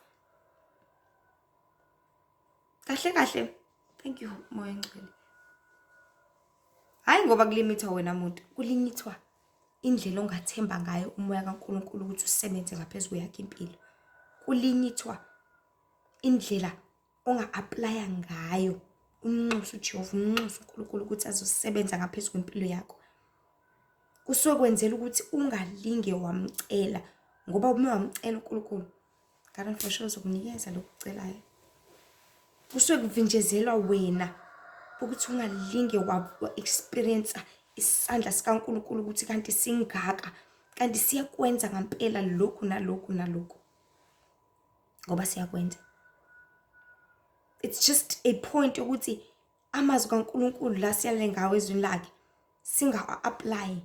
S1: Kahle kahle, thank you, Moya Ngcwele. Hhayi, ngoba kulimithwa wena muntu, kulimithwa indlela ongathemba ngayo umoya kaNkulunkulu ukuthi usebenze ngaphezu kweyakho impilo. Kulimithwa indlela onga-applya ngayo, umnxusa uJehova, umnxusa uNkulunkulu ukuthi azosebenza ngaphezu kwempilo yakho. Kusuke kwenzela ukuthi ungalinge wamcela, ngoba uma wamcela uNkulunkulu, God for sure uzokunikeza lokhu okucelayo. Kusuke kuvinjezelwa wena ukuthi ungalinge wa-experience isandla sikaNkulunkulu ukuthi kanti singaka, kanti siyakwenza ngampela lokhu nalokhu nalokhu, ngoba siyakwenza. It's just a point yokuthi amazwi kaNkulunkulu la siyale ngawo ezwini lakhe singawa-apply.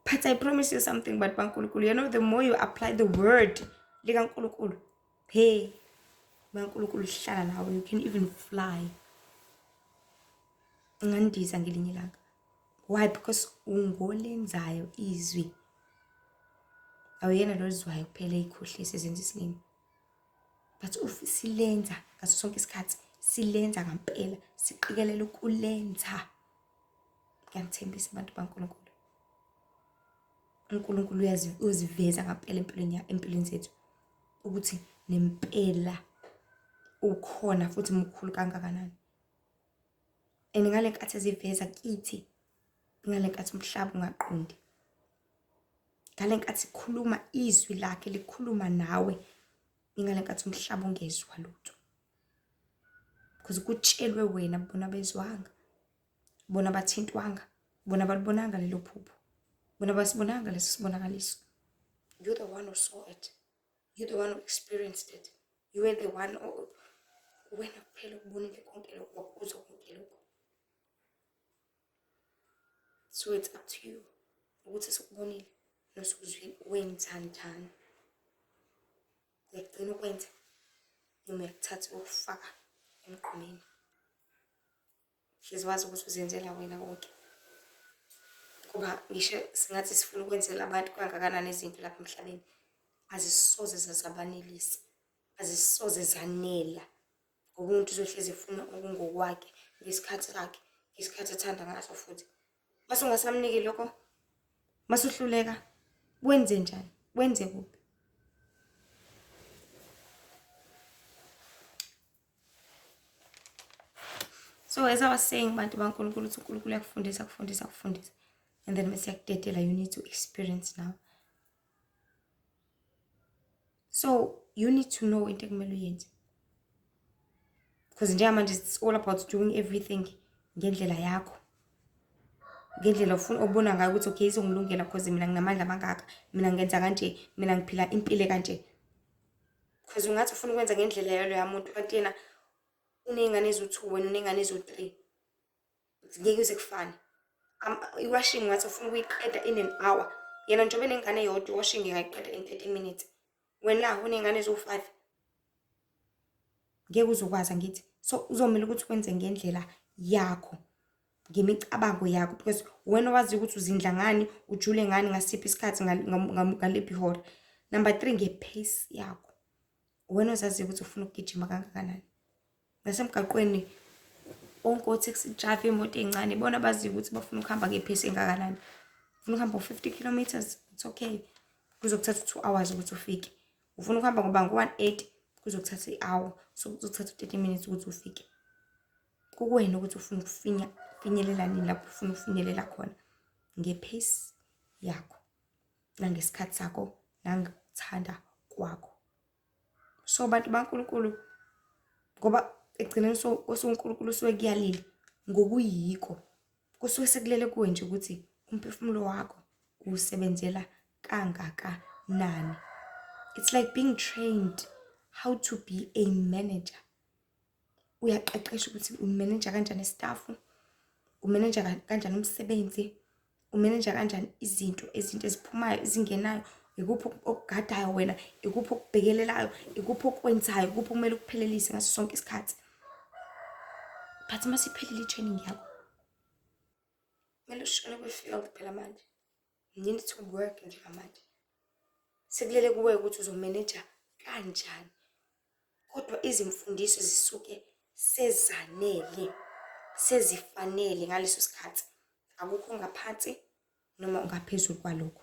S1: But I promise you something, but baNkulunkulu, the more you apply the word likaNkulunkulu, hey, baNkulunkulu hlala nawe, you can even fly. Ungandiza ngelinye ilanga. Why? Because ungolenzayo izwi. Awuyena lozwayo kuphela, ey'khohlisa, ezenza isilima. But if silenza ngaso sonke isikhathi, silenza ngampela, siqikelela ukulenza, ngiyanithembisa abantu baNkulunkulu, uNkulunkulu uyaziveza ngampela empilweni empilweni zethu ukuthi nempela ukhona futhi mukhulu kangakanani. And ngale nkathi eziveza kithi, ngale nkathi umhlaba ungaqondi, ngale nkathi khuluma izwi lakhe likhuluma nawe, ingale nkathi umhlaba ungezwa lutho, because kutshelwe wena, bona bezwanga, bona bathintwanga, bona balibonanga lelo phupho, bona basibonanga leso sibonakaliso. You're the one who saw it, you're the one who experienced it, you were the one who, wena kuphela ukubonile konke lokho, wakuzwa konke lokho. So it's up to you ukuthi sokubonile nosukuzwile wenzanjani. Uyagcina ukwenza noma uyakuthatha ukufaka emgqomeni, hlezi wazi ukuthi uzenzela wena konke. Ngoba ngisho singathi sifuna ukwenzela abantu kangakanani izinto lapha emhlabeni, azisoze zazabanelisa, azisoze zanela, ngoba umuntu uzohlezi efuna okungokwakhe ngesikhathi sakhe, ngesikhathi athanda ngaso. Futhi mase ungasamniki lokho, mase uhluleka, wenze njani? Wenze kuphi? So as I was saying, bantu baNkulunkulu, ukuthi uNkulunkulu uyakufundisa, kufundisa, kufundisa, and then mase yakudedela. You need to experience now. So you need to know into ekumele uyenze, because njengamanje it's all about doing everything ngendlela yakho, ngendlela ufuna obona ngayo ukuthi okay, izongilungela, because mina nginamandla amangaka, mina ngenza kanje, mina ngiphila impilo kanje. Because ungathi ufuna ukwenza ngendlela yaloya muntu, kanti yena uney'ngane eziwu-2, wena uney'ngane eziwu-3, ngeke kuze kufane. I-washing ungathi ufuna ukuyiqeda in an hour, yena njengoba enengane eyodwa, i-washing ingayiqeda in 30 minutes. Wena uney'ngane eziwu-5, ngeke uzokwazi, angithi? So uzomele ukuthi wenze ngendlela yakho, ngemicabango yakho, because wena wazi ukuthi uzindla ngani, ujule ngani, ngasiphi isikhathi, ngaliphi ihora. Number 3, nge-pace yakho, wena ozaziyo ukuthi ufuna ukugijima kangakanani. Nasemgaqweni onke o-taxi driver, iy'moto ey'ncane, bona baziyo ukuthi bafuna ukuhamba nge-pace engakanani. Ufuna ukuhamba ngo-50 kilometers, it's okay, kuzokuthatha 2 hours ukuthi ufike. Ufuna ukuhamba ngoba ngo-180, kuzokuthatha i-hour, so kuzokuthatha u-30 minutes ukuthi ufike. Kukuwena ukuthi ufuna ukufinyelela nini lapho ufuna ukufinyelela khona, nge-pace yakho, nangesikhathi sakho, nangokuthanda kwakho. So bantu baNkulunkulu, ngoba ekugcineni so uNkulunkulu usuke kuyalile ngokuyikho, kusuke sekulele kuwe nje ukuthi umphefumulo wakho uwusebenzela kangakanani. It's like being trained how to be a manager. Uyaqeqesha ukuthi umeneja kanjani i-staff, umeneja kanjani umsebenzi, umeneja kanjani izinto eziphumayo, ezingenayo, ikuphi okugadayo wena, ikuphi okubhekelelayo, ikuphi okwenzayo, ikuphi okumele ukuphelelise ngaso sonke isikhathi. But uma siphelile i-training yakho, kumele ushone kwi-field phela manje. You need to work njengamanje. Sekulele kuwe ukuthi uzomeneja kanjani, kodwa izimfundiso zisuke sezanele, sezifanele ngaleso sikhathi. Akukho ngaphansi noma ungaphezulu kwalokho,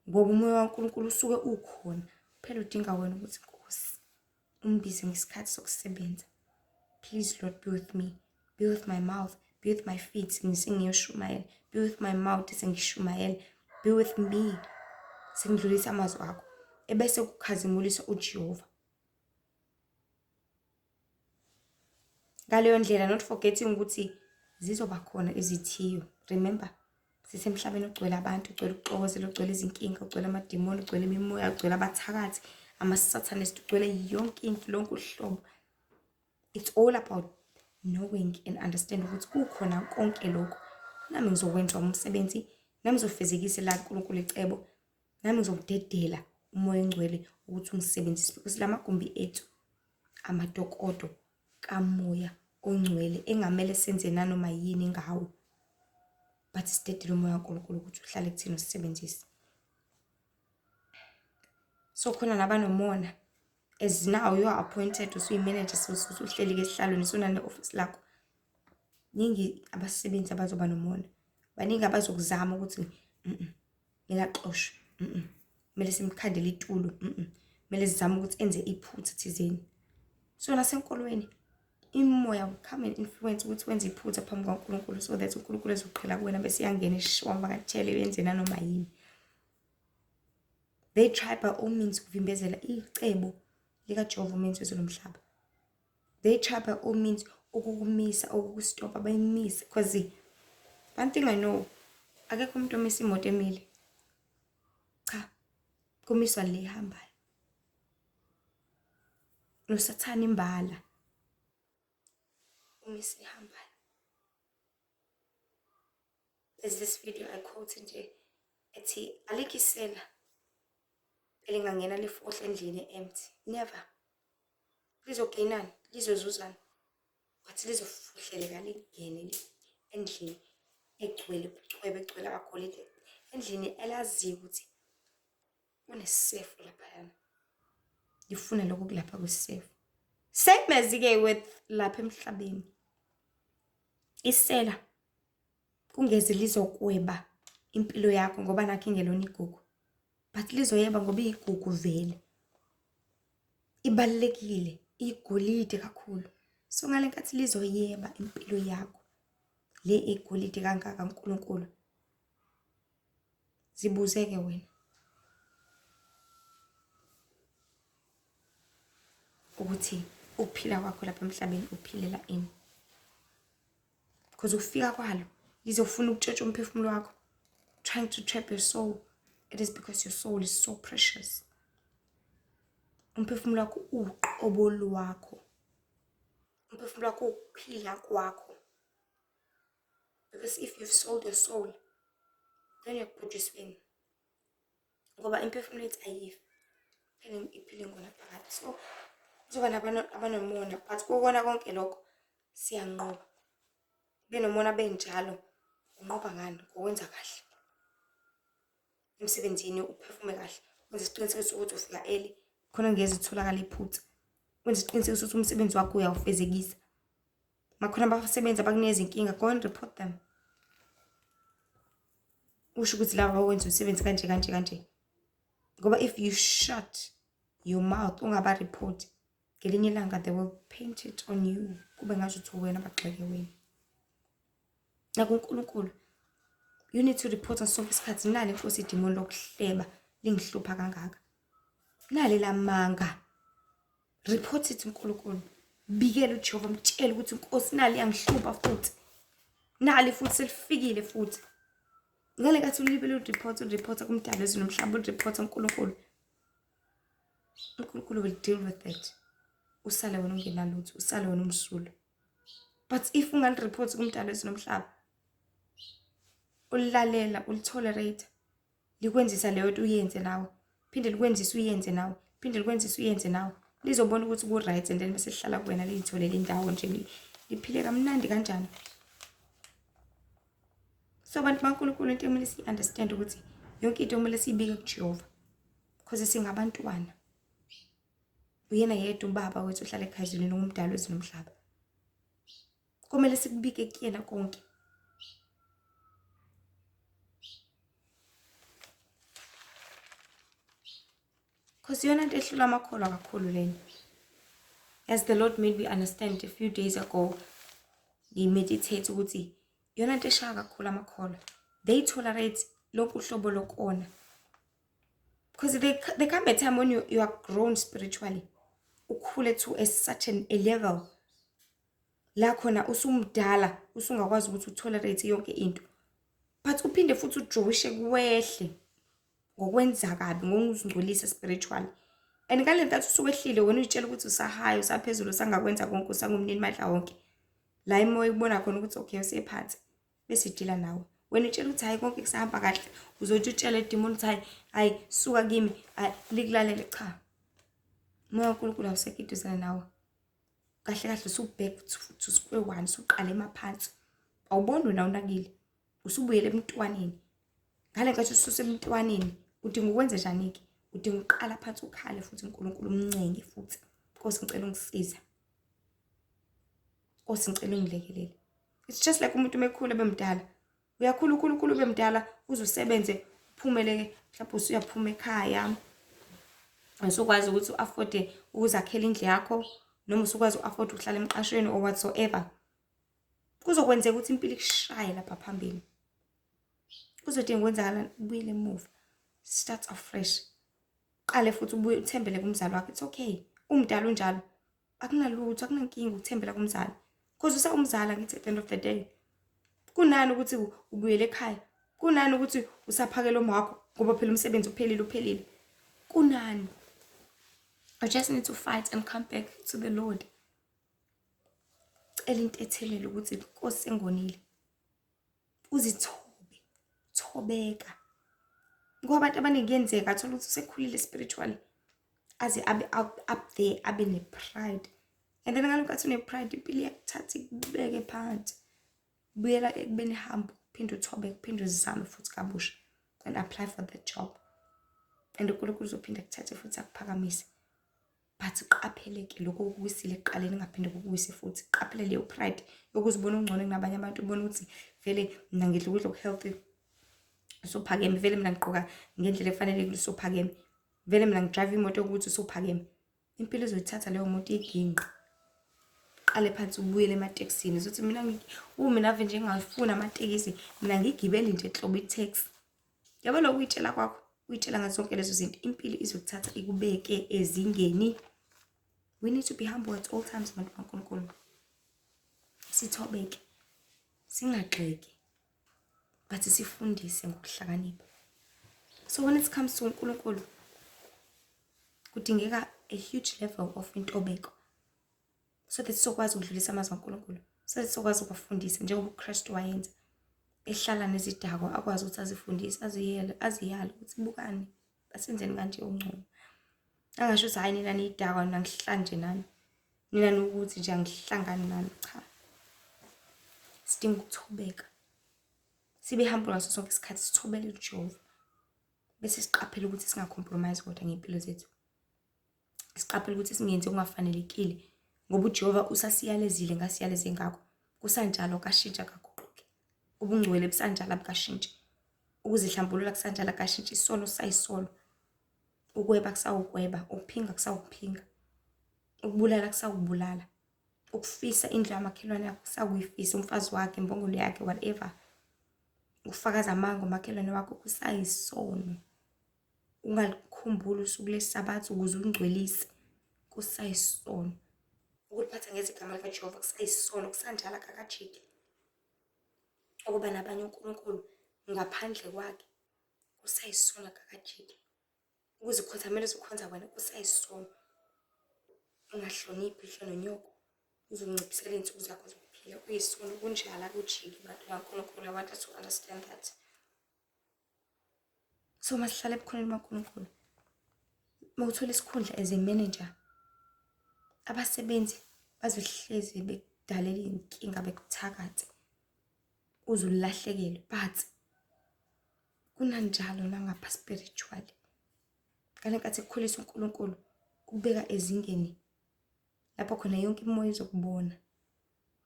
S1: ngoba umoya waNkulunkulu usuke ukhona phela. Udinga wena ukuthi, Nkosi, umbize ngesikhathi sokusebenza. Please Lord, be with me, be with my mouth, be with my feet sengiyoshumayela, be with my mouth sengishumayela, be with me sengidlulisa amazwi akho, ebese kukhazimulisa uJehova ngaleyo ndlela, not forgetting ukuthi zizoba khona izithiyo. Remember, sisemhlabeni ogcwele abantu, ugcwele ukuxokozela, ugcwele izinkinga, ugcwele amadimoni, ugcwele imimoya, ugcwele abathakathi, ama-satanist, ugcwele yonke into, lonke uhlobo. It's all about knowing and understand ukuthi kukhona konke lokho, nami ngizokwenza umsebenzi, nami ngizofezekisa la uNkulunkulu icebo, nami ngizokudedela umoya ongcwele ukuthi ungisebenzise, because la magumbi ethu amadokodo kamoya ongcwele engamele senze nanoma yini ngawo, but sidedele umoya kaNkulunkulu ukuthi uhlale kuthina, usisebenzise. So khona nabanomona As now you are appointed, usuyi-manager, usuhleli-ke esihlalweni, usunane-office lakho. Ningi abasebenzi abazoba nomona, baningi abazokuzama ukuthi kumele axoshwe, kumele simkhandele itulo, kumele sizame ukuthi enze iphutha thizeni. So nasenkolweni imimoya will come and influence ukuthi wenze iphutha phambi kwaNkulunkulu, so that uNkulunkulu ezoqhela kuwena bese iyangena eshwamvakatshele yenze nanoma yini. They try by all means ukuvimbezela icebo likaJehova umenzi wezulu nomhlaba. They try by all means ukukumisa, ukukustopa, bayimise. Because one thing I know, akekho umuntu omisa imoto emile. Cha, kumiswa le ihambayo. NoSathane imbala umisa ihambayo. There's this video I quote nje ethi alikho isela elingangena lifohle endlini empty. Never. Lizogainani, lizozuzana, but lizofuhleleka lingene endlini egcwele ubucwebe, egcwele amagolide, endlini elaziyo ukuthi kunesefo laphayana, lifuna lokho kulapha kwesefo. Same as-ke with lapha emhlabeni, isela kungeze lizokweba impilo yakho ngoba nakho ingelona igugu, but lizoyeba ngoba iyigugu vele, ibalulekile, igolide kakhulu. So ngale nkathi lizoyeba impilo yakho le igolide kangaka uNkulunkulu, zibuze-ke wena ukuthi ukuphila kwakho lapha emhlabeni uphilela ini. Because ukufika kwalo lizofuna ukutshontsha umphefumulo wakho, trying to trap your soul. It is because your soul is so precious. Umphefumulo wakho uqobo lwakho, umphefumulo wakho ukuphila kwakho. Because if you've sold your soul, then uyakubhujisweni, ngoba imphefumulo yethu ayifi, iphile ngonaphakade. So kuzoba abanomona, but kukona konke lokho siyanqoba. Benomona benjalo, unqoba ngani? Ngokwenza kahle emsebenzini, uphefumume kahle, wenze isiqinisekiso sokuthi ufika early khona ngeze utholakala iphutha, wenze isiqinisekiso ukuthi umsebenzi wakho uyawufezekisa. Makhona abasebenzi abakunikeza inkinga, go and report them, usho ukuthi laba bawenza umsebenzi kanje kanje kanje. Ngoba if you shut your mouth ungaba-report, ngelinye ilanga they will paint it on you, kube ngazuthi wena bagxeke wena. NakuNkulunkulu you need to report ngaso sonke isikhathi. Nali inkosi idimoni lokuhleba lingihlupha kangaka, nali lamanga, report it uNkulunkulu, bikela uJehova, mtshele ukuthi inkosi nali yangihlupha futhi, nali futhi selifikile futhi. Ngale nkathi ulibele ureport, ureport kumdali wezulu nomhlaba, ureport uNkulunkulu, uNkulunkulu will deal with it. Usale wena ungenalutho, usale wena umsulwa. But if ungalireport kumdali wezulu nomhlaba, ulilalela, ulitolerate, likwenzisa leyo nto uyenze nawe, phinde likwenzise uyenze nawe, phinde likwenzise uyenze nawe, lizobona ukuthi ku-right, and then bese lihlala kuwena, liyitholele indawo nje, liphile kamnandi kanjani. So abantu baNkulunkulu, into ekumele siyi-understand ukuthi yonke into kumele siyibike kuJehova, because singabantwana. Uyena yedwa ubaba wethu ohlala ekhaya ezulwini, ungumdali wezulu nomhlaba. Kumele sikubike kuyena konke. Because iyona nto ehlula amakholwa kakhulu lena. As the Lord made me understand a few days ago, ngimeditate ukuthi iyona nto eshaya kakhulu amakholwa. They tolerate lonke uhlobo lokona. Because they come a time when you are grown spiritually. Ukhule to a such a level la khona usumdala, usungakwazi ukuthi utolerate yonke into. But uphinde futhi ujoshe kwehle ngokwenza kabi, ngokuzingcolisa spiritually. And ngale nkathi usuwehlile wena uyitshela ukuthi usahayo, usaphezulu, usangakwenza konke, usangumnini mandla wonke. La imoya ikubona khona ukuthi okay, usephansi, bese idila nawe. Wena utshela ukuthi hayi, konke kusahamba kahle, uzothi utshele idimoni ukuthi hayi hayi, suka kimi, hayi likulalele. Cha, umoya kaNkulunkulu awusekho eduzane nawe. Kahle kahle usu-back to square one, usuqala emaphansi. Awuboni wena unakile, usubuyele emntwaneni. Ngale nkathi ususemntwaneni udinga ukwenza njani-ke? Udinga ukuqala phansi ukhale futhi uNkulunkulu umncenge futhi. Nkosi, ngicela ungisize. Nkosi, ngicela ungilekelele. It's just like umuntu mekhula bemdala. Uyakhula, ukhula, ukhula, ube mdala, uze usebenze, uphumele, mhlawumbe usuyaphuma ekhaya. Usukwazi ukuthi u-afforde ukuzakhela indlu yakho noma usukwazi u-afford ukuhlala emqashweni or whatsoever. Kuzokwenzeka ukuthi impilo ikushaye lapha phambili. Kuzodinga ukwenzakalani? Ubuyele emuva. Start afresh. Qale futhi ubuye uthembele kumzali wakho. It's okay. Umdala unjalo. Akunalutho, akunankinga ukuthembela kumzali. Because usawumzala ngithi at the end of the day. Kunani ukuthi ubuyele ekhaya? Kunani ukuthi usaphakela uma wakho ngoba phela umsebenzi uphelile, uphelile? Kunani? I just need to fight and come back to the Lord. Cela intethelelo ukuthi, "Nkosi, sengonile." Uzithobe, thobeka. Ngoba abantu abaningi kuyenzeka athola ukuthi usekhulile spiritually, aze abe up there, abe ne-pride. And then ngalokhu athi une-pride, impilo iyakuthatha ikubeke phansi. Buyela ekubeni humble, uphinde uthobeke, uphinde uzame futhi kabusha and apply for the job. And uNkulunkulu uzophinda akuthathe futhi akuphakamise. But qapheleke lokho okuwisile ekuqaleni kungaphinde kukuwise futhi. Qaphele leyo pride yokuzibona ungcono kunabanye abantu, ubone ukuthi vele mina ngidla ukudla oku-healthy, usuphakeme, vele mina ngigqoka ngendlela efanelekile, usuphakeme, vele mina ngi-drive imoto yokuthi usuphakeme. Impilo izoyithatha leyo moto iginqe. Qale phansi ubuyele ematekisini. Uzothi mina mina ave nje ngingafuni amatekisi, mina ngigibeli nje nhlobo i-taxi. Yabo, lokhu uyitshela kwakho, uyitshela ngazo zonke lezo zinto, impilo izokuthatha ikubeke ezingeni. We need to be humble at all times, bantu baNkulunkulu. Sithobeke, singagxeki, but sifundise ngokuhlakanipha. So when it comes to uNkulunkulu, kudingeka a huge level of intobeko so that sizokwazi ukudlulisa amazwi kaNkulunkulu, so that sizokwazi ukubafundisa njengoba uKristu wayenza, ehlala nezidakwa, akwazi ukuthi azifundise, aziyele, aziyale ukuthi bukani, asenzeni kanje ungcono. Angasho ukuthi, "Hhayi, nina niyidakwa, mina ngihlali nje nani, nina nokuthi nje angihlangani nani." Cha, sidinga ukuthobeka, sibe humble ngaso sonke isikhathi, sithobele uJehova, bese siqaphele ukuthi singa-compromise kodwa ngey'mpilo zethu. Siqaphele ukuthi singenzi okungafanelekile ngoba uJehova usasiyalezile, ngasiyaleze ngakho. Kusanjalo, kashintsha, kaguquki. Ubungcwele busanjalo, abukashintshi. Ukuzihlambulula kusanjalo, akashintshi. Isono sisayisono. Ukweba kusawukweba, ukuphinga kusawukuphinga, ukubulala kusawukubulala, ukufisa indlu yamakhelwane yakho kusakuyifisa, umfazi wakhe, imbongolo yakhe, whatever. Ukufakaza amanga umakhelwane wakho kusayisono. Ungalikhumbuli usuku leSabatha ukuze ulungcwelise, kusayisono. Ukuliphatha ngeze igama likaJehova kusayisono, kusanjalo, akakajiki. Ukuba nabanye onkulunkulu ngaphandle kwakhe kusayisono, akakajiki. Ukuzikhothamela uzikhonza wena kusayisono. Ungahloniphi uyihlo nonyoko uzonciphisela iy'nsuku zakho zokuphila, kuyisono, kunjalo, akujiki, bantu bakaNkulunkulu. I want us to understand that. So masihlale ebukhoneni bukaNkulunkulu. Uma uthola isikhundla as a manager, abasebenzi bazohlezi bekudalela iy'nkinga, bekuthakathe uze ulahlekelwe, but kunanjalo nangapha spiritually. Ngale nkathi ekukhulisa uNkulunkulu, ukubeka ezingeni lapho khona yonke imimoya izokubona.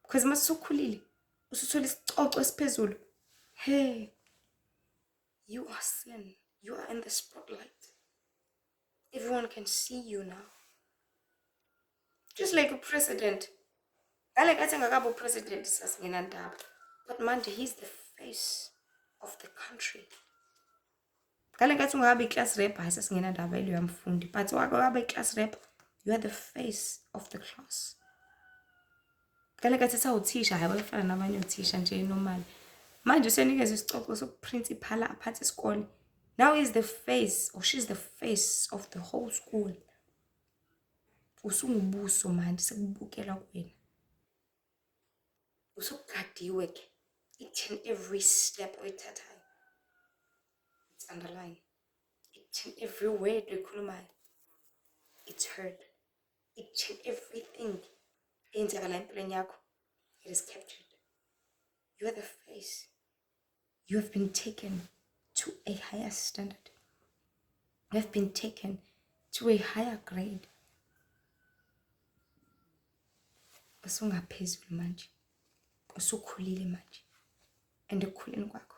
S1: Because uma usukhulile, usuthola isicoco esiphezulu, hey, you are seen, you are in the spotlight. Everyone can see you now. Just like a president. Ngale nkathi engakabi u-president sasingenandaba. But manje he's the face of the country. Ngale nkathi ungakabi i-class rep, hayi, sasingenandaba iloya mfundi. But wake waba i-class rep, you are the face of the class. Ngale nkathi esawuthisha, hhayi, wayefana nabanye othisha nje normal. Manje usenikezwe isicoco sobu-principal, aphathe isikole. Now he's the face or she's the face of the whole school. Usungubuso manje, sekubukelwa kuwena. Usugadiwe ke each and every step oyithathayo. It's underlined. Each and every word oyikhulumayo. It's heard. Each and everything eyenzakala empilweni yakho, it is captured. You are the face. You have been taken to a higher standard. You have been taken to a higher grade. Usungaphezulu manje. Usukhulile manje. And ekukhuleni kwakho,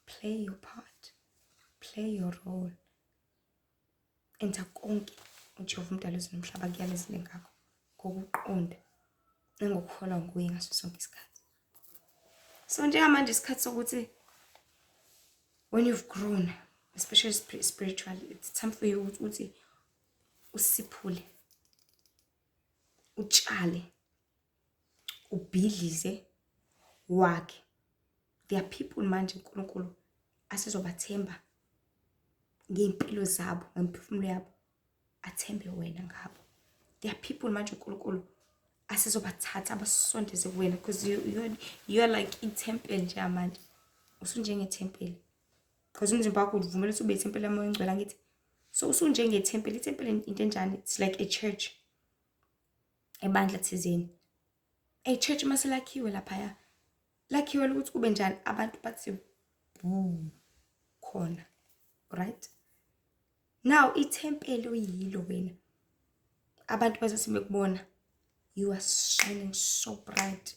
S1: play your part. Play your role. Enza konke uJehova uMdali wezulu nomhlaba akuyalezile ngakho ngokuqonda nangokukholwa nguye ngaso sonke isikhathi. So njengamanje isikhathi sokuthi when you've grown, especially spiritually, it's time for you ukuthi usiphule, utshale, ubhidlize, wakhe. There are people manje uNkulunkulu asezobathemba ngey'mpilo zabo, ngemiphefumulo yabo, athembe wena ngabo. There are people manje uNkulunkulu asezobathatha abasondeze kuwena because you're like ithempeli njengamanje. Usunjengethempeli. Because umzimba wakho uvumela ukuthi ube ithempeli laMoya oNgcwele, angithi? So usunjengethempeli. Ithempeli into enjani? It's like a church. Ebandla thizeni. A church mase lakhiwe laphaya. Lakhiwe ukuthi kube njani abantu bathi boo khona. Right? Now ithempeli oyilo wena. Abantu bazothi bekubona you are shining so bright.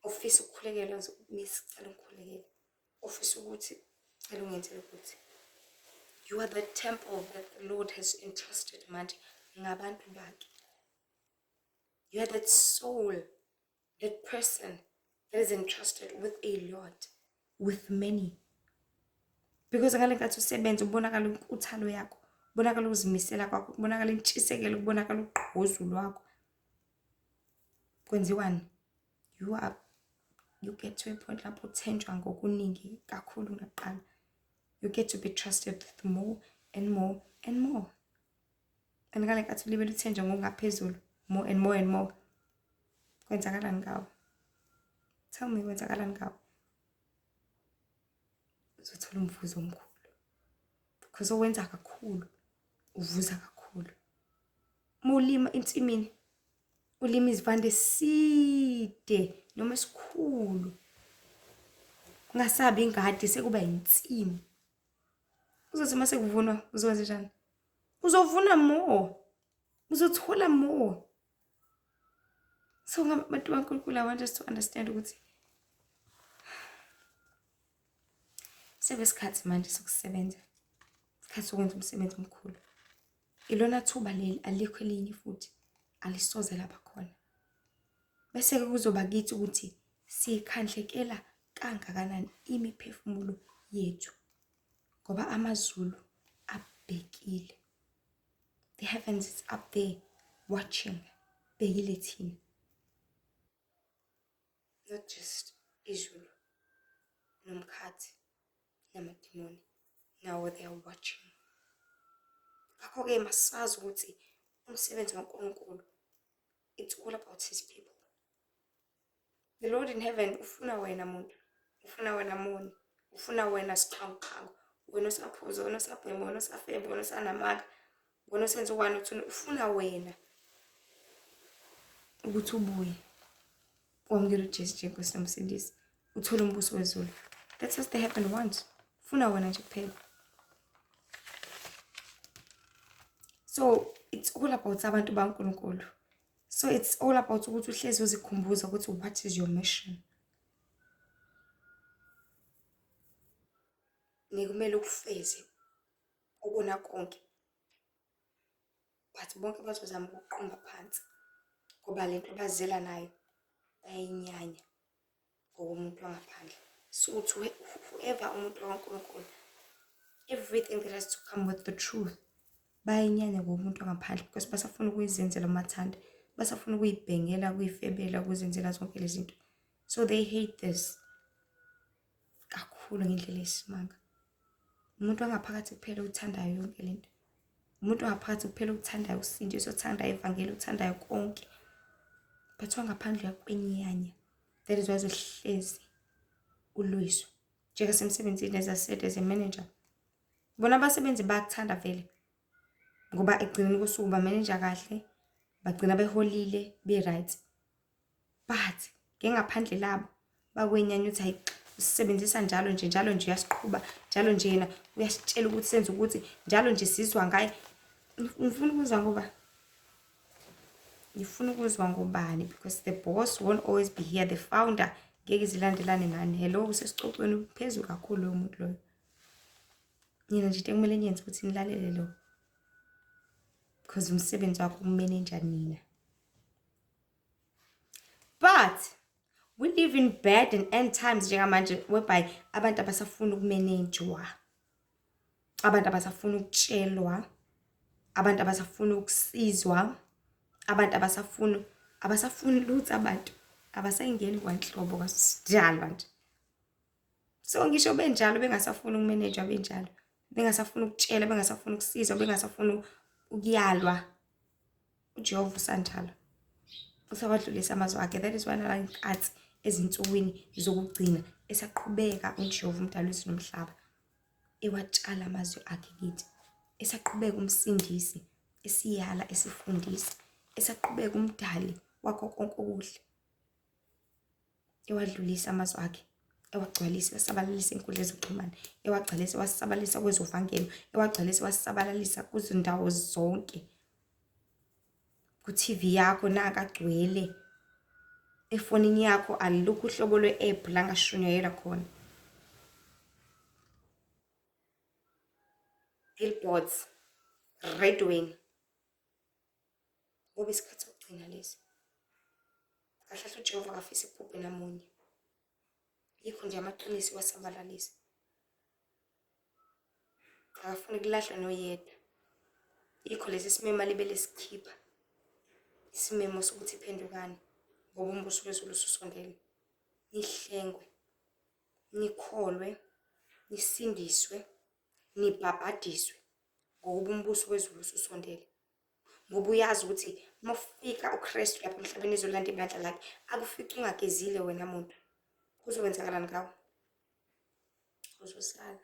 S1: Ufisa ukukhulekela miss, cela ungikhulekele. Ufisa ukuthi cela ungenzele ukuthi. You are the temple that the Lord has entrusted manje ngabantu bakhe. You are that soul, that person that is entrusted with a lot, with many. Because ngale nkathi usebenza ubonakala inkuthalo yakho, kubonakala ukuzimisela kwakho, kubonakala intshisekelo, kubonakala ugqozi lwakho. Kwenziwani? You get to a point lapho uthenjwa ngokuningi kakhulu kunakuqala. You get to be trusted with more and more and more. And ngale nkathi ulibele uthenjwa ngokungaphezulu, more and more and more. Kwenzakalani ngawe? Tell me, kwenzakalani ngawe? Uzothola umvuzo omkhulu. Because owenza kakhulu, uvuza kakhulu. Uma ulima ensimini, ulima isivande eside noma esikhulu. Kungasabi ingadi, sekuba insimu. Uzothi uma sekuvunwa, uzokwenza njani? Uzovuna more. Uzothola more. So ngabantu baNkulunkulu, I want us to understand ukuthi sekuyisikhathi manje sokusebenza. Isikhathi sokwenza umsebenzi omkhulu. Ilona thuba leli, alikho elinye futhi, alisoze laba khona. Bese-ke kuzoba kithi ukuthi siyikhandlekela kangakanani imiphefumulo yethu, ngoba amazulu abhekile. The heavens is up there watching, bhekile thina. Not just izulu nomkhathi namadimoni, now they are watching. Ngakho-ke masazi ukuthi umsebenzi kaNkulunkulu, it's all about his people. The Lord in heaven ufuna wena muntu, ufuna wena moni, ufuna wena sixhwanguxhwangu, wena osaphuza, wena osabhema, wena osafeba, wena osanamanga, wena osenza u-one, two, ufuna wena ukuthi ubuye wamukele uJesu njengeNkosi noMsindisi, uthole umbuso wezulu. That's what the heaven wants. Ufuna wena nje kuphela. So it's all about abantu baNkulunkulu. So it's all about ukuthi uhlezi uzikhumbuza ukuthi what is your mission. Nekumele ukufeze ubona konke. But bonke bazozama ukuqumba phansi ngoba lento abazela nayo bayayinyanya ngokomuntu wangaphandle. So to whoever umuntu kaNkulunkulu, everything that has to come with the truth, bayayinyanya ngomuntu wangaphandle because basafuna ukuyizenzela umathanda, basafuna ukuyibhengela, ukuyifebela, ukuzenzela zonke lezi zinto. So they hate this kakhulu ngendlela eyisimanga. Umuntu wangaphakathi kuphela uthandayo yonke lento. Umuntu wangaphakathi kuphela uthandayo usindiso, uthandayo ivangeli, uthandayo konke. But wangaphandle uyakwenyanya. That is why uzohlezi ulwiswa. Njengasemsebenzini, as I said, as a manager. Bona abasebenzi bayakuthanda vele. Ngoba ekugcineni kosuku ba-manager kahle, bagcina beholile, be-right. But ngengaphandle labo bakwenyanya ukuthi hayi, Usisebenzisa njalo nje, njalo nje uyasiqhuba, njalo nje yena uyasitshela ukuthi senze ukuthi, njalo nje sizwa ngaye. Ngifuna ukuzwa ngoba ngifuna ukuzwa ngobani, because the boss won't always be here, the founder ngeke zilandelane nani. Hello, usesicocweni uphezulu kakhulu loyo muntu loyo. Nina nje into ekumele niyenze ukuthi nilalele lo, because umsebenzi wakho ukumenenja nina. But we live in bad and end times njengamanje, whereby abantu abasafuni ukumenenjwa, abantu abasafuni ukutshelwa, abantu abasafuni ukusizwa, abantu abasafuni lutho, abantu abasayingeni kwanhlobo kwasidalwa nje. So ngisho benjalo bengasafuni ukumenejwa, benjalo bengasafuni ukutshela, bengasafuni ukusizwa, bengasafuni ukuyalwa, uJehova usanjalo, usawadlulisa amazwi akhe. That is why nalaa nkathi ezinsukwini zokugcina esaqhubeka uJehova umdali wezulu nomhlaba ewatshala amazwi akhe kithi, esaqhubeka umsindisi esiyala, esifundisa, esaqhubeka umdali wakho konke okuhle ewadlulisa amazwi akhe, ewagcwalisa, ewasabalalisa ey'nkundleni zokuxhumana, ewagcwalisa, ewasabalalisa kwezovangelo, ewagcwalisa, ewasabalalisa kuzindawo zonke. Ku-TV yakho nanka agcwele, efonini yakho alukho uhlobo lwe-app la ngashunyayelwa khona. Billboards, radioweni, ngoba isikhathi sokugcina lesi. Kahle kahle uJehova akafisi kubhubhe namunye, yikho nje amaqiniso wasabalalisa, akafuni kulahlwa noyedwa. Yikho lesi simemo alibele sikhipha, isimemo sokuthi phendukani ngoba umbuso wezulu ususondele, nihlengwe, nikholwe, nisindiswe, nibhabhadiswe ngokuba umbuso wezulu ususondele. Ngoba uyazi ukuthi uma ufika uKristu lapha emhlabeni ezolanda ibandla lakhe, akufice ungagezile wena muntu, kuzokwenzakalani ngawe? Uzosala.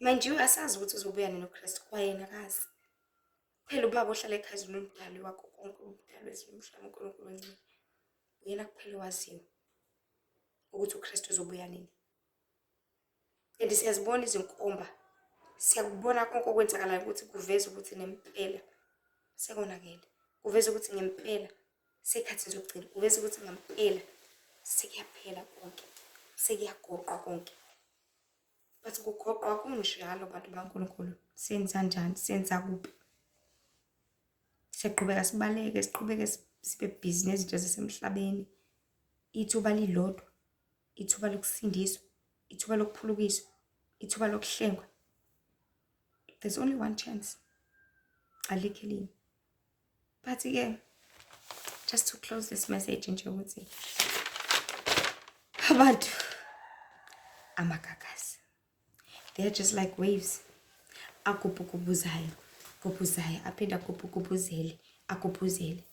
S1: Mind you, asazi ukuthi uzobuya nini uKristu, kwayena akazi. Phela ubaba ohlala ekhaya nomdali wakho konke, umdali wezulu nomhlaba, uNkulunkulu wengcwele, uyena kuphela owaziyo ukuthi uKristu uzobuya nini. And siyazibona izinkomba, siyakubona konke okwenzakalayo ukuthi kuveza ukuthi nempela sekonakele, kuveza ukuthi ngempela sekhathini zokugcina, kuveza ukuthi ngempela sekuyaphela konke, sekuyagoqwa konke. But kugoqwa kunjalo, bantu baNkulunkulu, senza njani? Senza kuphi? Siyaqhubeka sibaleke, siqhubeke sibe busy nezinto zasemhlabeni. Ithuba lilodwa, ithuba lokusindiswa, ithuba lokuphulukiswa, ithuba lokuhlengwa. There's only one chance, alikho elinye. But-ke just to close this message nje ukuthi abantu amagagasi, they are just like waves agubhugubuzayo, gubhuzayo, aphinde agubhugubuzele, agubhuzele,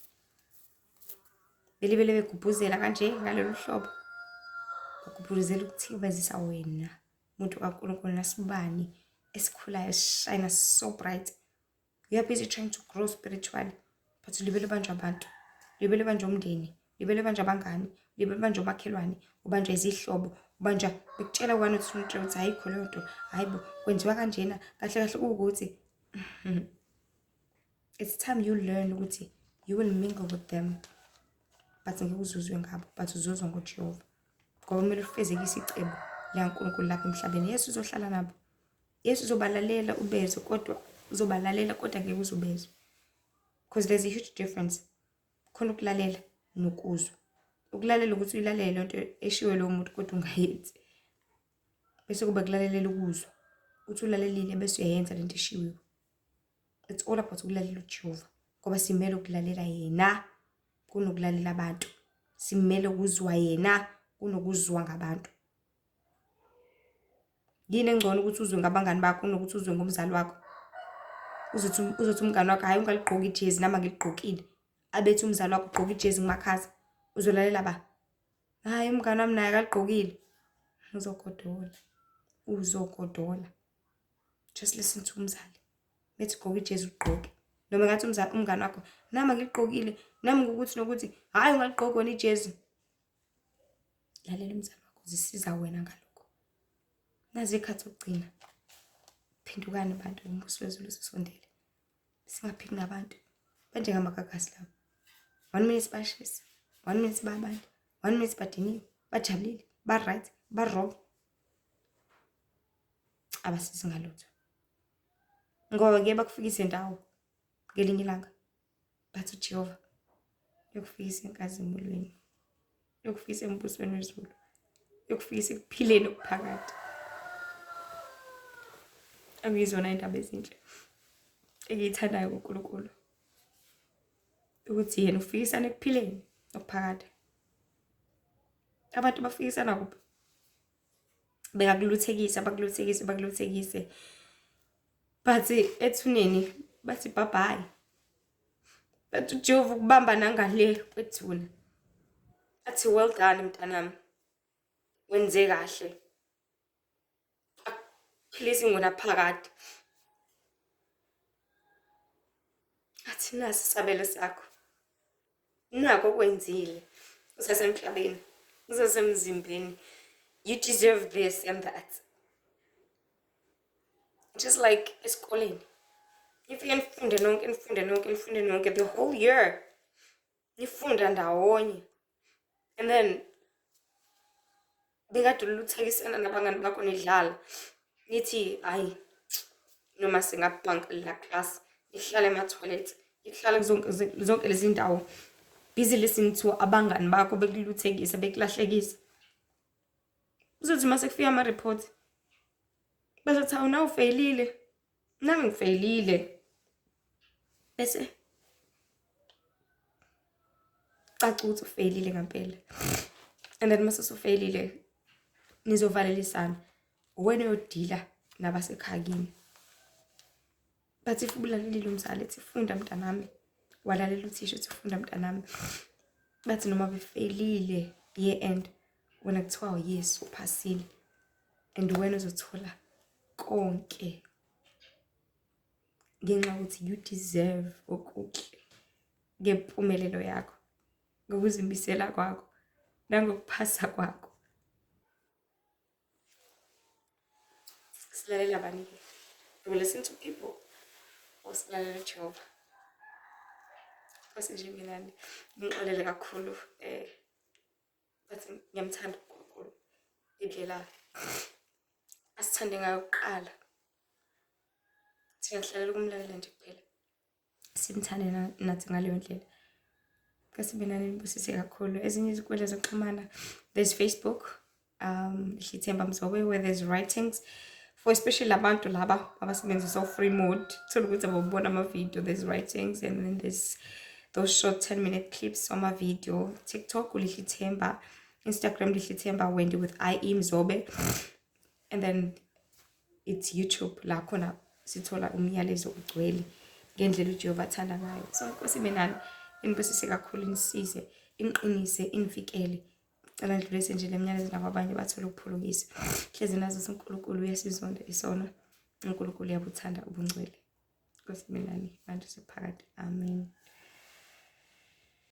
S1: belibele begubhuzela kanje ngalolu hlobo, bagubhuzela ukuthikabezisa wena muntu kaNkulunkulu nasibani esikhulayo esishayina so bright. You are busy trying to grow spiritually, but ulibele ubanjwa abantu, ulibele ubanjwa umndeni, ulibele ubanjwa abangani, ulibele ubanjwa umakhelwane, ubanjwa izihlobo, ubanjwa bekutshela one or two three ukuthi ayikho leyo nto, hayi bo, kwenziwa kanjena. Kahle kahle kuwukuthi it's time you learn ukuthi you will mingle with them, but ngeke uzuzwe ngabo, but uzuzwa ngoJehova, ngoba kumele ufezekise icebo likaNkulunkulu lapha emhlabeni. Yesu uzohlala nabo, Yesu uzobalalela ubezwe, kodwa uzobalalela kodwa ngeke uzubezwe, because there's a huge difference khona ukulalela nokuzwa. Ukulalela ukuthi uyilalele lento eshiwe lowo muntu kodwa ungayenzi, bese kuba kulalelela ukuzwa uthi ulalelile bese uyayenza lento eshiwiwe. It's all about ukulalela uJehova, ngoba simele ukulalela yena kunokulalela abantu, simele ukuzwa yena kunokuzwa ngabantu. Yini engcono, ukuthi uzwe ngabangani bakho kunokuthi uzwe ngomzali wakho? Uzothi umngani wakho, "Hhayi, ungaligqoki ijezi," nami angiligqokile, abethi umzali wakho, "Ugqoka ijezi kumakhaza." Uzolalela ba? "Hhayi, umngani wami naye akaligqokile." Uzogodola, uzogodola. Just listen to umzali, bethi gqoka ijezi, ugqoke. Noma ngathi umngani wakho, "Nami angiligqokile," nami ngokuthi nokuthi, "Hhayi, ungaligqoki wena ijezi." Lalela umzali wakho, zisiza wena ngalokho. Nazi ikhathi okugcina. Phendukani bantu, umbuso wezulu usondele. Singaphiki nabantu. Banjengamagagasi labo. 1 minute bashisa, 1 minute babantu, 1 minute badiniwe, bajabulile, ba-right, ba-wrong. Abasizi ngalutho. Ngoba ngeke bakufikise ndawo ngelinye ilanga. Bathi uJehova yokufikisa enkazimulweni, yokufikisa embusweni wezulu, yokufikisa ekuphileni okuphakade. Akuyizona indaba ezinhle engiyithandayo kuNkulunkulu, ukuthi yena ufikisana ekuphileni okuphakade. Abantu bafikisana kuphi? Bengakuluthekisa, bakuluthekise, bakuluthekise, but ethuneni bathi bye bye. Bathi uJehova ukubamba nangale kwethuna, athi well done mntanami, wenze kahle, akuphilise ngonaphakade. Athi nasi isabelo sakho, nako okwenzile usasemhlabeni, usasemzimbeni, you deserve this and that. Just like esikoleni, nifike nifunde nonke, nifunde nonke, nifunde nonke the whole year, nifunda ndawonye, and then bekade uluthekisana nabangani bakho nidlala, nithi hayi noma singabhanka la class, nihlale ema-toilet, nihlale zonke lezi ndawo, busy listening to abangani bakho bekuluthekisa, bekulahlekisa. Uzothi mase kufika ama-report, bazothi awu nawe ufeyilile, nami ngifeyilile, bese caca ukuthi ufeyilile ngempela. And then mase usufeyilile nizovalelisana, wena uyodila nabasekhaya kini. But if ubulalelile umzali ethi funda mntanami, walalela uthisha uthi funda mntanami, bathi noma befeyilile year end, wena kuthiwa yes uphasile, and wena uzothola konke ngenxa yokuthi you deserve okuhle ngempumelelo yakho, ngokuzimisela kwakho nangokuphasa kwakho. Silalela bani-ke? We listen to people or silalela uJehova? Nkosi nje minani ngixolele kakhulu, but ngiyamthanda uNkulunkulu indlela asithande ngayo kuqala. Thina sihlalela ukumlalela nje kuphela, simthande nathi ngaleyo ndlela. Nkosi minani nibusise kakhulu. Ezinye izinkundla zokuxhumana, there's Facebook, Lihlithemba Mzobe, where there's writings for especially abantu laba abasebenzisa free mode, thola ukuthi ababona ama-video, there's writings and then there's those short 10-minute clips ama-video. TikTok uLihlithemba, Instagram Lihlithemba Wendy with IE Mzobe, and then it's YouTube la khona sithola umyalezo ugcwele ngendlela uJehova athanda ngayo. So Nkosi minani inibusise kakhulu, inisize, iniqinise, inivikele. Cela ndlulise nje lemnyalezo nakwabanye bathole ukuphulukisa. Hlezi nazo uNkulunkulu uyasizonda isono, uNkulunkulu uyabuthanda ubungcwele. Nkosi minani manje sephakade. Amen.